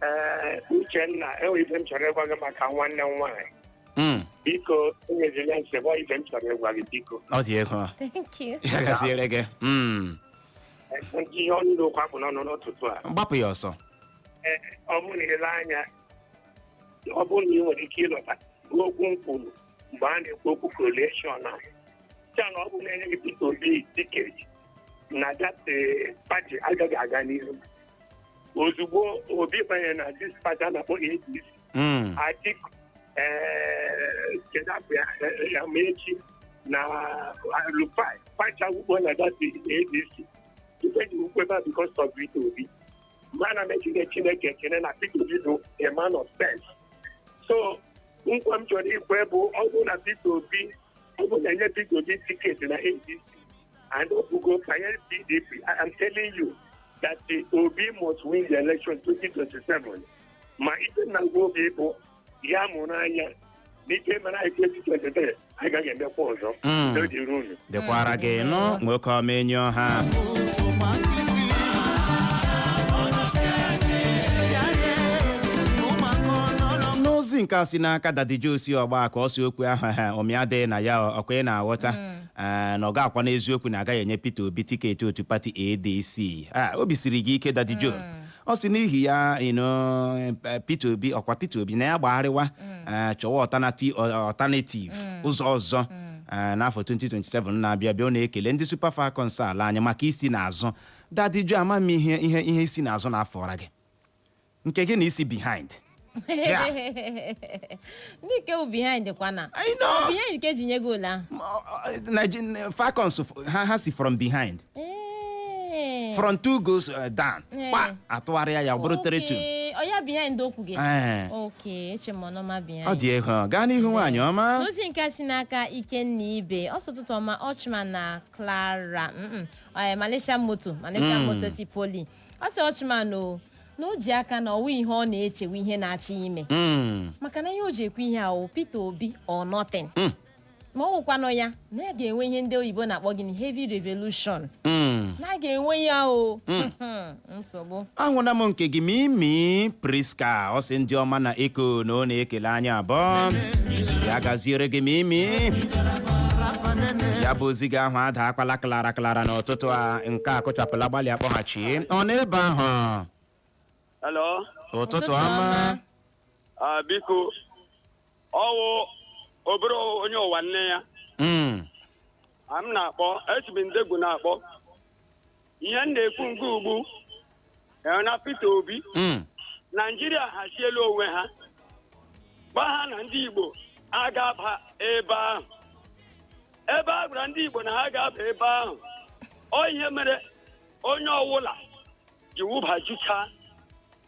Ee, Uchenna, enwere ife m chọrọ ịgwa gị maka nwanne m nwaanyị. Biko, enyezila nsogbu. Ife m chọrọ ịgwa gị, biko. Ọ dị ego. Thank you. Ya gaziere gị. Ndị ihe ọnụ okwu akpụ n'ọnụ n'ụtụtụ a. Gbapụ ya ọsọ. Ee, ọ bụrụ na ile anya, ọ bụrụ na ị nwere ike ịlọta okwu m kwuru mgbe a na-ekwu okwu coalition a ya na ọ bụ na enye gị Peter Obi ticket na that party agaghị aga n'ihu. Ozugbo Obi banyere na this party a na-akpọ ADC, Atiku, kedu afọ ya, Amaechi na Rufai pacha akwụkwọ na that ADC ife ji ukwu ebe a because of Peter Obi. Mgbe a na-emechide Chineke ekene na Peter Obi bụ a man of sense. So nkwa m chọrọ ikwe bụ, ọ bụrụ na Peter Obi, ọ bụrụ na enye Peter Obi ticket na ADC and Obugo banyere PDP, I am telling you that the Obi must win the election 2027. Ma ife na gwa Obi bụ ya mụrụ anya n'ife mere anyị 2023 agaghị emekwa ọzọ. Udo dịrị unu. Dịkwara gị nụ, nwoke ọma, enyi ọha. N'ozi nke a si n'aka Daddy Josi ọgba ka ọ si okwu ahụ ha ụmị adịghị na ya. Ọkwa ị na-aghọta? Ee, na ọ ga-akwa n'eziokwu na agaghị enye Peter Obi ticket otu pati ADC. Ah, obi siri gị ike, Daddy Joe. Ọ sị n'ihi ya Peter Obi, ọkwa Peter Obi na ya gbagharịwa, chọwa alternative, ụzọ ọzọ, n'afọ 2027 na-abịa bịa. Ọ na-ekele ndị Super Falcons ala anyị maka isi n'azụ. Daddy Joe, ama m ihe isi n'azụ na-afọra gị nke gị na isi behind. Yeah. Ndị nke bụ behind kwana. I know. Behind ka eji nye goal ahụ. Falcons ha si from behind. From two goals down, kpa atụgharịa ya ọ bụrụ 3-2. Okay. Ọ ya behind okwu gị. Ee. Okay, eche m ọnọma behind. Ọ dị egwu. Gaa n'ihu, nwaanyị ọma. N'ozi nke a si n'aka Ikenna Ibe, ọsọ ụtụtụ ọma, Ọchịma na Clara. Malaysia moto, Malaysia moto si poli. Ọ sị Ọchịma no na o ji aka na ọwụ ihe ọ na-echewe ihe na-achọ ime, maka na ihe o ji ekwu ihe a wụ Peter Obi or nothing. Ma ọ wụkwanụ ya na ya ga-enwe ihe ndị oyibo na-akpọ gịnị, heavy revolution, na a ga-enwe ya o nsogbu. Ahụla m nke gị, Mimi Priska. Ọ sị ndị ọma na eko na ọ na-ekele anyị abụọ. Ya gaziere gị, Mimi. Ya bụ ozi gị ahụ ada akwala Clara Clara n'ụtụtụ a. Nke a kụchapụla, gbalị akpọghachi ọ n'ebe ahụ. Hello. Ụtụtụ ọma. Ah, biko, ọwụ obere onye ụwa nne ya. A m na-akpọ esibi ndegwu na-akpọ. Ihe m na-ekwu nke ugbu na Peter Obi, Naijiria haziela onwe ha, gwa ha na ndị Igbo aga-aba ebe ahụ, ebe a gwara ndị Igbo na ha ga-aba ebe ahụ. Ọ ihe mere onye ọwụla ji wụbajucha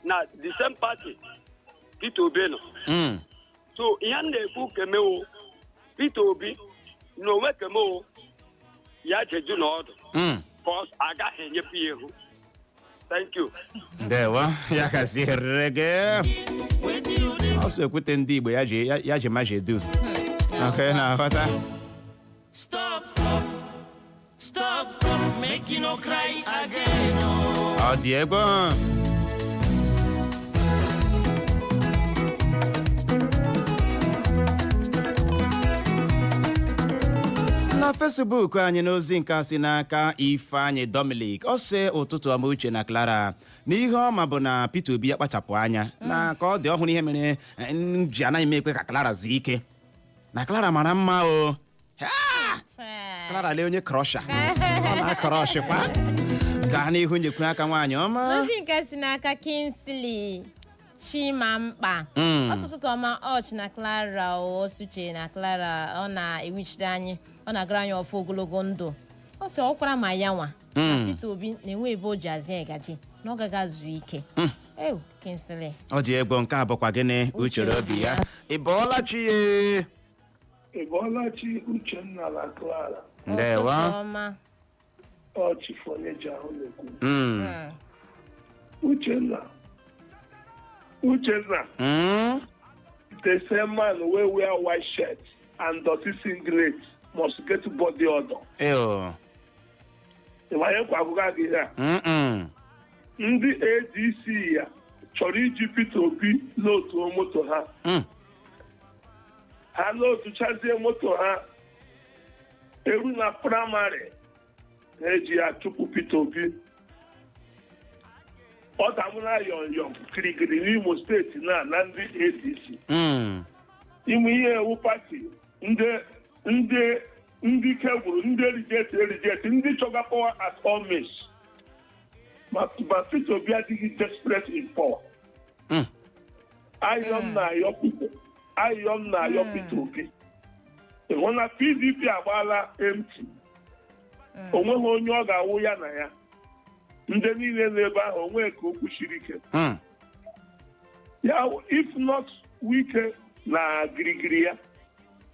na the same party Peter Obi nọ. So ihe m na-ekwu, kemewo Peter Obi na onwe kemewo ya jeju n'ọdụ, ka ọ agaghị enyepụ ya ihu. Thank you. Ndewo, ya gaziere gị. Ọsọ ekwute ndị Igbo ya ji ya ji majedu okay, na-aghọta. Stop, stop, stop, stop, make you no cry again. Ọ dị egwu. Na Facebook anyị, n'ozi nke a si n'aka Ifeanyị Dominic, ọ sị ụtụtụ ọma, Uche na Clara. Na ihe ọma bụ na Peter Obi ya kpachapụ anya na ka ọ dị ọhụrụ. Ihe mere m ji anaghị m ekwe ka Clara zuo ike na Clara mara mma o. Clara, lee onye crusher, ọ na-acrush kwa. Gaa n'ihu, nyekwu aka, nwaanyị ọma. Ozi nke si n'aka Kingsley Chimamkpa, ọsọ ụtụtụ ọma, Ọch na Clara Osuche na Clara. Ọ na-ewichite anyị, ọ na-agara anyị ọfọ ogologo ndụ. Ọ sị ọkwara ma ya nwa na Peter Obi na-enwe ebe o ji azị ịgaji na ọ gaghị azụ ike. Ew, Kingsley. Ọ dị egwu. Nke a bụkwa gịnị? Uchere obi ya. Ị bọọla chi ye? Ị bọọla chi, Uchenna na Clara. Ndewo. Ụtụtụ ọma. Ọ Chifu onye ji ahụ na-ekwu. Uchenna, Uchenna, the same man wey wear white shirt and dirty singlet must get body odor. Ew. Ị ma ihe nkwa akụkọ gị ya? Mm-mm. Ndị ADC ya chọrọ iji Peter Obi n'otu moto ha. Ha n'otuchazie moto ha eru na primary, na-eji ya chụpụ Peter Obi. Ọ damụna yọm yọm kirikiri n'Imo Steeti na ndị ADC. Ime ihe ewu party ndị ike gwụrụ, ndị reject reject, ndị chọga power at all means. Ma Peter Obi adịghị desperate in power. Ayọm na-ayọ Peter, ayọm na-ayọ Peter Obi. Ị hụ na PDP agbaala empty, onweghị onye ọ ga-awụ ya na ya. Ndị niile n'ebe ahụ onwe ka okwu siri ike. Ya if not Wike na girigiri ya,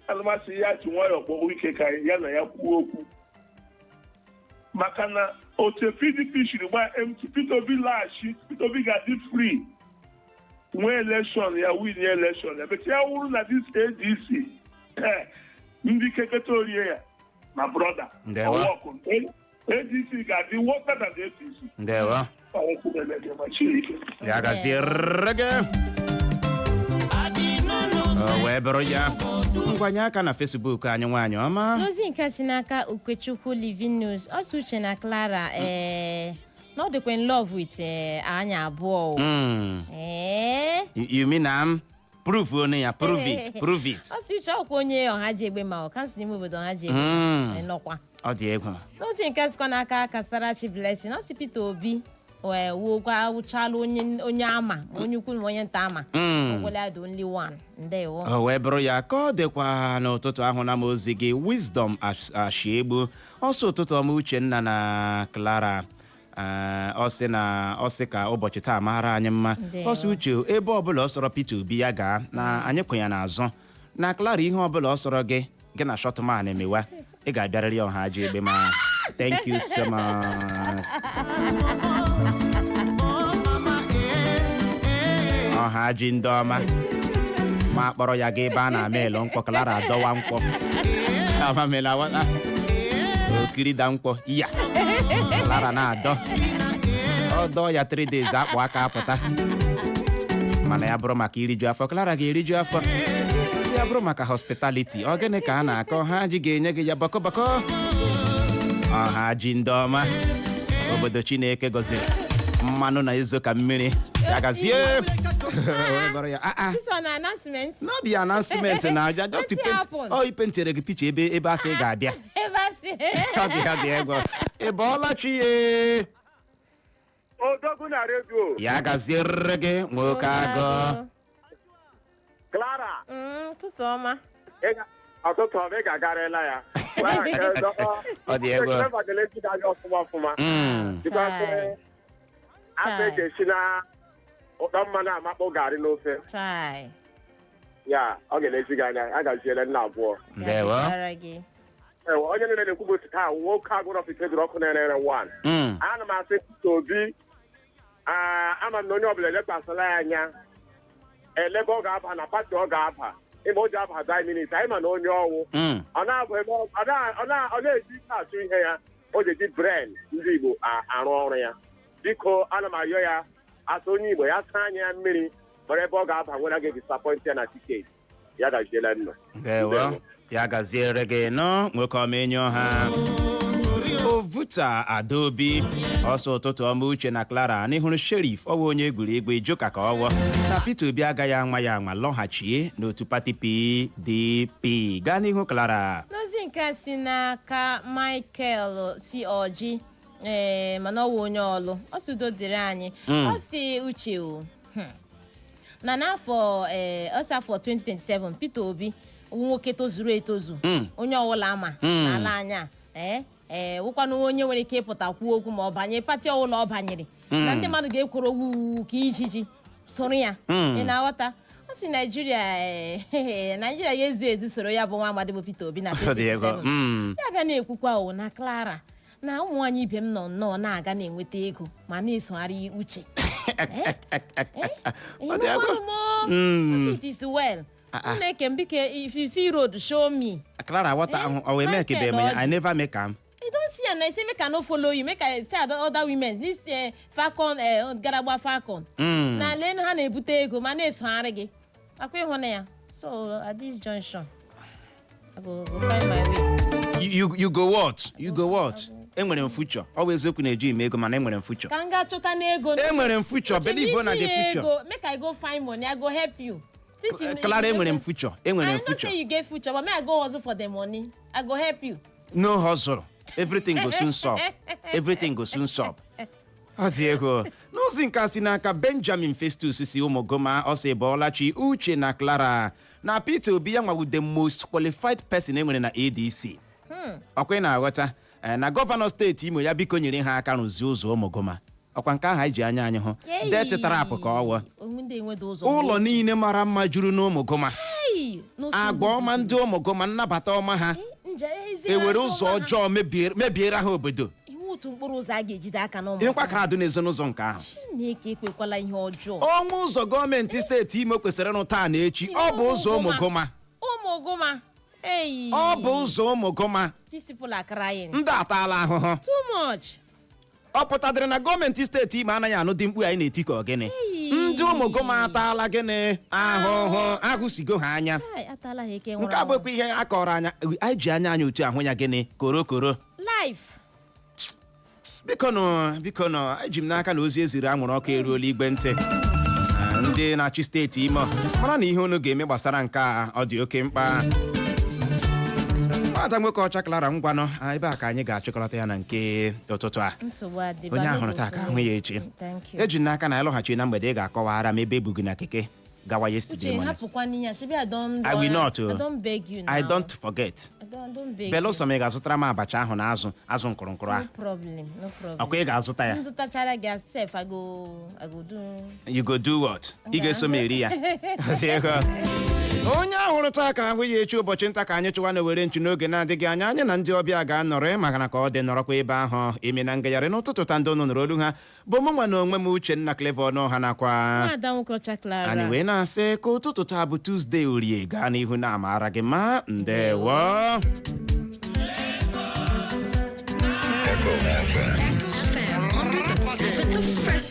anamasị ya ji nwayọọ kpọọ Wike ka ya na ya kwuo okwu, maka na otu PDP siri gbaa empty, Peter Obi laghachi, Peter Obi ga-adị free, nwee election ya, win election ya. But ya wụrụ na this ADC, ndị keketa orie ya na brother. Ndewo. Ọwọkụ ADC ga-adị worse than APC. Ndewo. Ọwọkụ na-eme gị ma Chineke. Ya gaziere gị. O wee bụrụ ya, ngwanye aka na Facebook anyị, nwaanyị ọma. N'ozi nke si n'aka Okechukwu Living News, ọsọ Uche na Clara, ee, na ọ dịkwa in love with anyị abụọ o. Ee. You mean am prove onu ya? Prove it, prove it. Ọsọ Uche, ọkwa onye ọha ji egbe ma ọ council ime obodo ọha ji egbe nọkwa. Ọ dị egwu. N'ozi nke sikwa n'aka Kasarachi Blessing, ọ sị Peter Obi wee wuokwa wụchala onye ama ma onye ukwu ma onye nta ama. Ọgwụla the only one. Ndewo. O wee bụrụ ya ka ọ dịkwa n'ụtụtụ ahụ. Na m ozi gị, Wisdom Ashiegbu, ọsọ ụtụtụ ọma, Uchenna na Clara. Ọ sị na ọ sị ka ụbọchị taa mara anyị mma. Ndewo. Ọ sị, Uche, ebe ọbụla ọ sọrọ Peter Obi ya gaa, na anyị kwenye n'azụ na Clara, ihe ọbụla ọ sọrọ gị, gị na Shotman emewa, ị ga-abịarịrị ọha ji egbe ma. Thank you so much, ọha ji ndị ọma. Ma kpọrọ ya gaa ebe a na-ama elo nkwọ. Clara adọwa nkwọ, amamela wata okiri da nkwọ ya. Clara na-adọ, ọ dọọ ya 3 days, akpụ aka apụta. Mana ya bụrụ maka iriju afọ, Clara ga-eriju afọ. Ya bụrụ maka hospitality, ọ gịnị ka a na-akọ? Ha ji ga-enye gị ya bọkọ bọkọ. Ọha ji ndị ọma, obodo Chineke gọziri, mmanụ na ezo ka mmiri ya gazie. Wee bụrụ ya, ah, ah. This one na announcement. No be announcement na just to Wetin paint. happen? Ọ ipentere gị picture ebe a sị ị ga-abịa. Ebe a sị. Ọ dị egwu. Ị bọọla chi ye. Odogwu na redio. Ya gaziere gị, nwoke agụ. Clara. Ụtụtụ ọma. Ọtụtụ ọma, ị ga-agarịla ya. Ọ dị egwu. Clever ga-elezi gị anya ọfụma ọfụma. Because afọ eji esi na ụtọ mmanụ amakpụ garị n'ofe. Chai. Ya ọ ga-elezi gị anya. A gaziele nna abụọ. Ndewo. Gaziere gị. Ewe, onye niile na-ekwu bụ taa nwoke agụrụ ọfịs eduru ọkụ na-ere ere one. Ana m asị Peter Obi, ama m na onye ọbụla elekwasịla ya anya elebe ọ ga-aba na party ọ ga-aba, ịma o ji aba prime minister. Anyị ma na onye ọwụ ọ na-abụ ebe ọ na-eji ike atụ ihe ya, o ji eji brain ndị Igbo arụ ọrụ ya. Biko, ana m arịọ ya, asụ onye Igbo ya saa anya ya mmiri, mara ebe ọ ga-aba nwere ga disappoint ya na ticket ya. Gaziela nna. Ndewo, ya gaziere gị nọ, nwoke ọma, enyi ọha Ovuta Adaobi. Ọsọ ụtụtụ ọma, Uche na Clara. N'ịhụrụ Sheriff, ọwụ onye egwuregwu ejoka ka ọwọ na Peter Obi agaghị anwa ya anwa lọghachie n'otu pati PDP. Gaa n'ihu, Clara. N'ozi nke a si n'aka Michael si ọjị, ee, mana ọ wụ onye ọlụ. Ọ sị udo dịrị anyị. Ọ si Uche o, na n'afọ, ee, ọ sị afọ 2027, Peter Obi wụ nwoke tozuru etozu, onye ọwụla ama n'ala anya, ee wụkwanụ onye nwere ike ịpụta kwuo okwu ma ọ banye pati ọwụla ọ banyere, na ndị mmadụ ga-ekworo wuwu ka ijiji soro ya. Ị na-aghọta? Ọ sị Naijiria, Naijiria ga-ezu ezu soro ya bụ nwa amadi bụ Peter Obi na Ọ dị ego. 2027. Ya bịa na-ekwukwa o na Clara na ụmụ nwaanyị ibe m nọ nnọọ na-aga na-enweta ego ma na-esogharị Uche. Ọ dị egwu. Mm. It is well. Nneke m, biko, if you see road, show me. Clara, what ahụ ọ wee make be m ya? I never make am. You don see am na. You say make I no follow you, make I see other women, this falcon, garagba falcon. Na lee ha na-ebute ego ma na-esogharị gị akwa ịhụ na ya. So at this junction, I go find my way. You go what? You go what? Enwere m future. Ọ bụ eziokwu na-eji ime ego, mana enwere m future. Ka m gaa chọta n'ego. Enwere m future. Uche, Believe na the itinye future. ego, make I go find money, I go help you. Clara, enwere m future, enwere m I know future. say you get future, but may I go hustle for the money? I go help you. No hustle, everything go soon solve, everything go soon solve. Ọ dị ego. N'ozi nke a si n'aka Benjamin Festus si Ụmụgoma, ọ sị bọọlachi, Uche na Clara, na Peter Obi ya nwawu the most qualified person enwere na ADC. Ọkwa ị na-aghọta? Na gọvanọ steeti Imo ya, biko nyere ha aka rụzie ụzọ Ụmụgoma. Ọkwa nke ahụ anyị ji anya anyị hụ, dirty trap ka ọwụ. Onwe ndị enwedo ụzọ. Ụlọ niile mara mma juru n'Ụmụgoma. Hey, n'ofe. Agwa ọma ndị Ụmụgoma, nnabata ọma ha, ewere ụzọ ọjọọ mebiere ha obodo. Iwu otu mkpụrụ ụzọ a ga-ejide aka n'ụmụ. Ihe nkwakara adụ n'ezinụzọ nke ahụ. Chineke ekwekwala ihe ọjọọ. Ọnwa ụzọ gọọmenti steeti Imo kwesịrị ịrụ taa na echi, ọ bụ ụzọ Ụmụgoma. Ụmụgoma, ei. Ọ bụ ụzọ Ụmụgoma. These people are crying. Ndị ataala ahụhụ. Too much. Ọ pụtadịrị na gọọmenti steeti Imo anaghị anụ dị mkpu anyị na-eti ka ogene. Ndị Ụmụgoma ataala gịnị ahụhụ, ahụsigo ha anya. Ai, atala ha eke nwụrụ Nke a anwụ. bụkwa ihe a kọrọ anya anyị ji anya anyị otu ahụ ya gịnị korokoro. Life. Biko nụ, biko nụ, eji m n'aka na ozi eziri anwụrụ ọkụ eruola igwe ntị. Ndị na-achị steeti Imo, mara na ihe unu ga-eme gbasara nke a, ọ dị oke mkpa. Nwada nwoke ọcha Clara, ngwanụ, ebe a ka anyị ga-achịkọrọta ya na nke ụtụtụ a. Nsogbu adịba. Onye ahụrụ taa ka ahụ ya echi. Thank you. Eji n'aka na ịlọghachi na mgbede, ị ga-akọwara m ebe ebughị na keke. Gawa yesterday Uche, morning. hapụkwana ya. Shebi I don I will not, oh. I don beg you now. I don't forget. I don beg you. Belụsọ ma ị ga-azụtara m abacha ahụ na azụ nkụrụnkụrụ No ahụ. problem, no problem. Ọkwa ị ga-azụta ya? M zụtachara gị sef, I go do. You go do what? Ị ga-eso m eri ya. Onye ahụrụ taa ka ahụ ya echi. Ụbọchị nta ka anyị chụwa na were nchu. N'oge na-adịghị anya, anyị na ndị ọbịa ga-anọrọ, maka na ka ọ dị nọrọkwa ebe ahụ ime na ngagharị n'ụtụtụ taa. Ndị ụnụ nụrụ olu ha bụ mụ nwa na onwe m, Uchenna Clever Ọnụọha, nakwa Nwaada Nwokocha Clara. Anyị wee na-asị ka ụtụtụ taa bụ Tuesday, Orie, gaa n'ihu na-amara gị ma. Ndewo. Echo FM. The fresh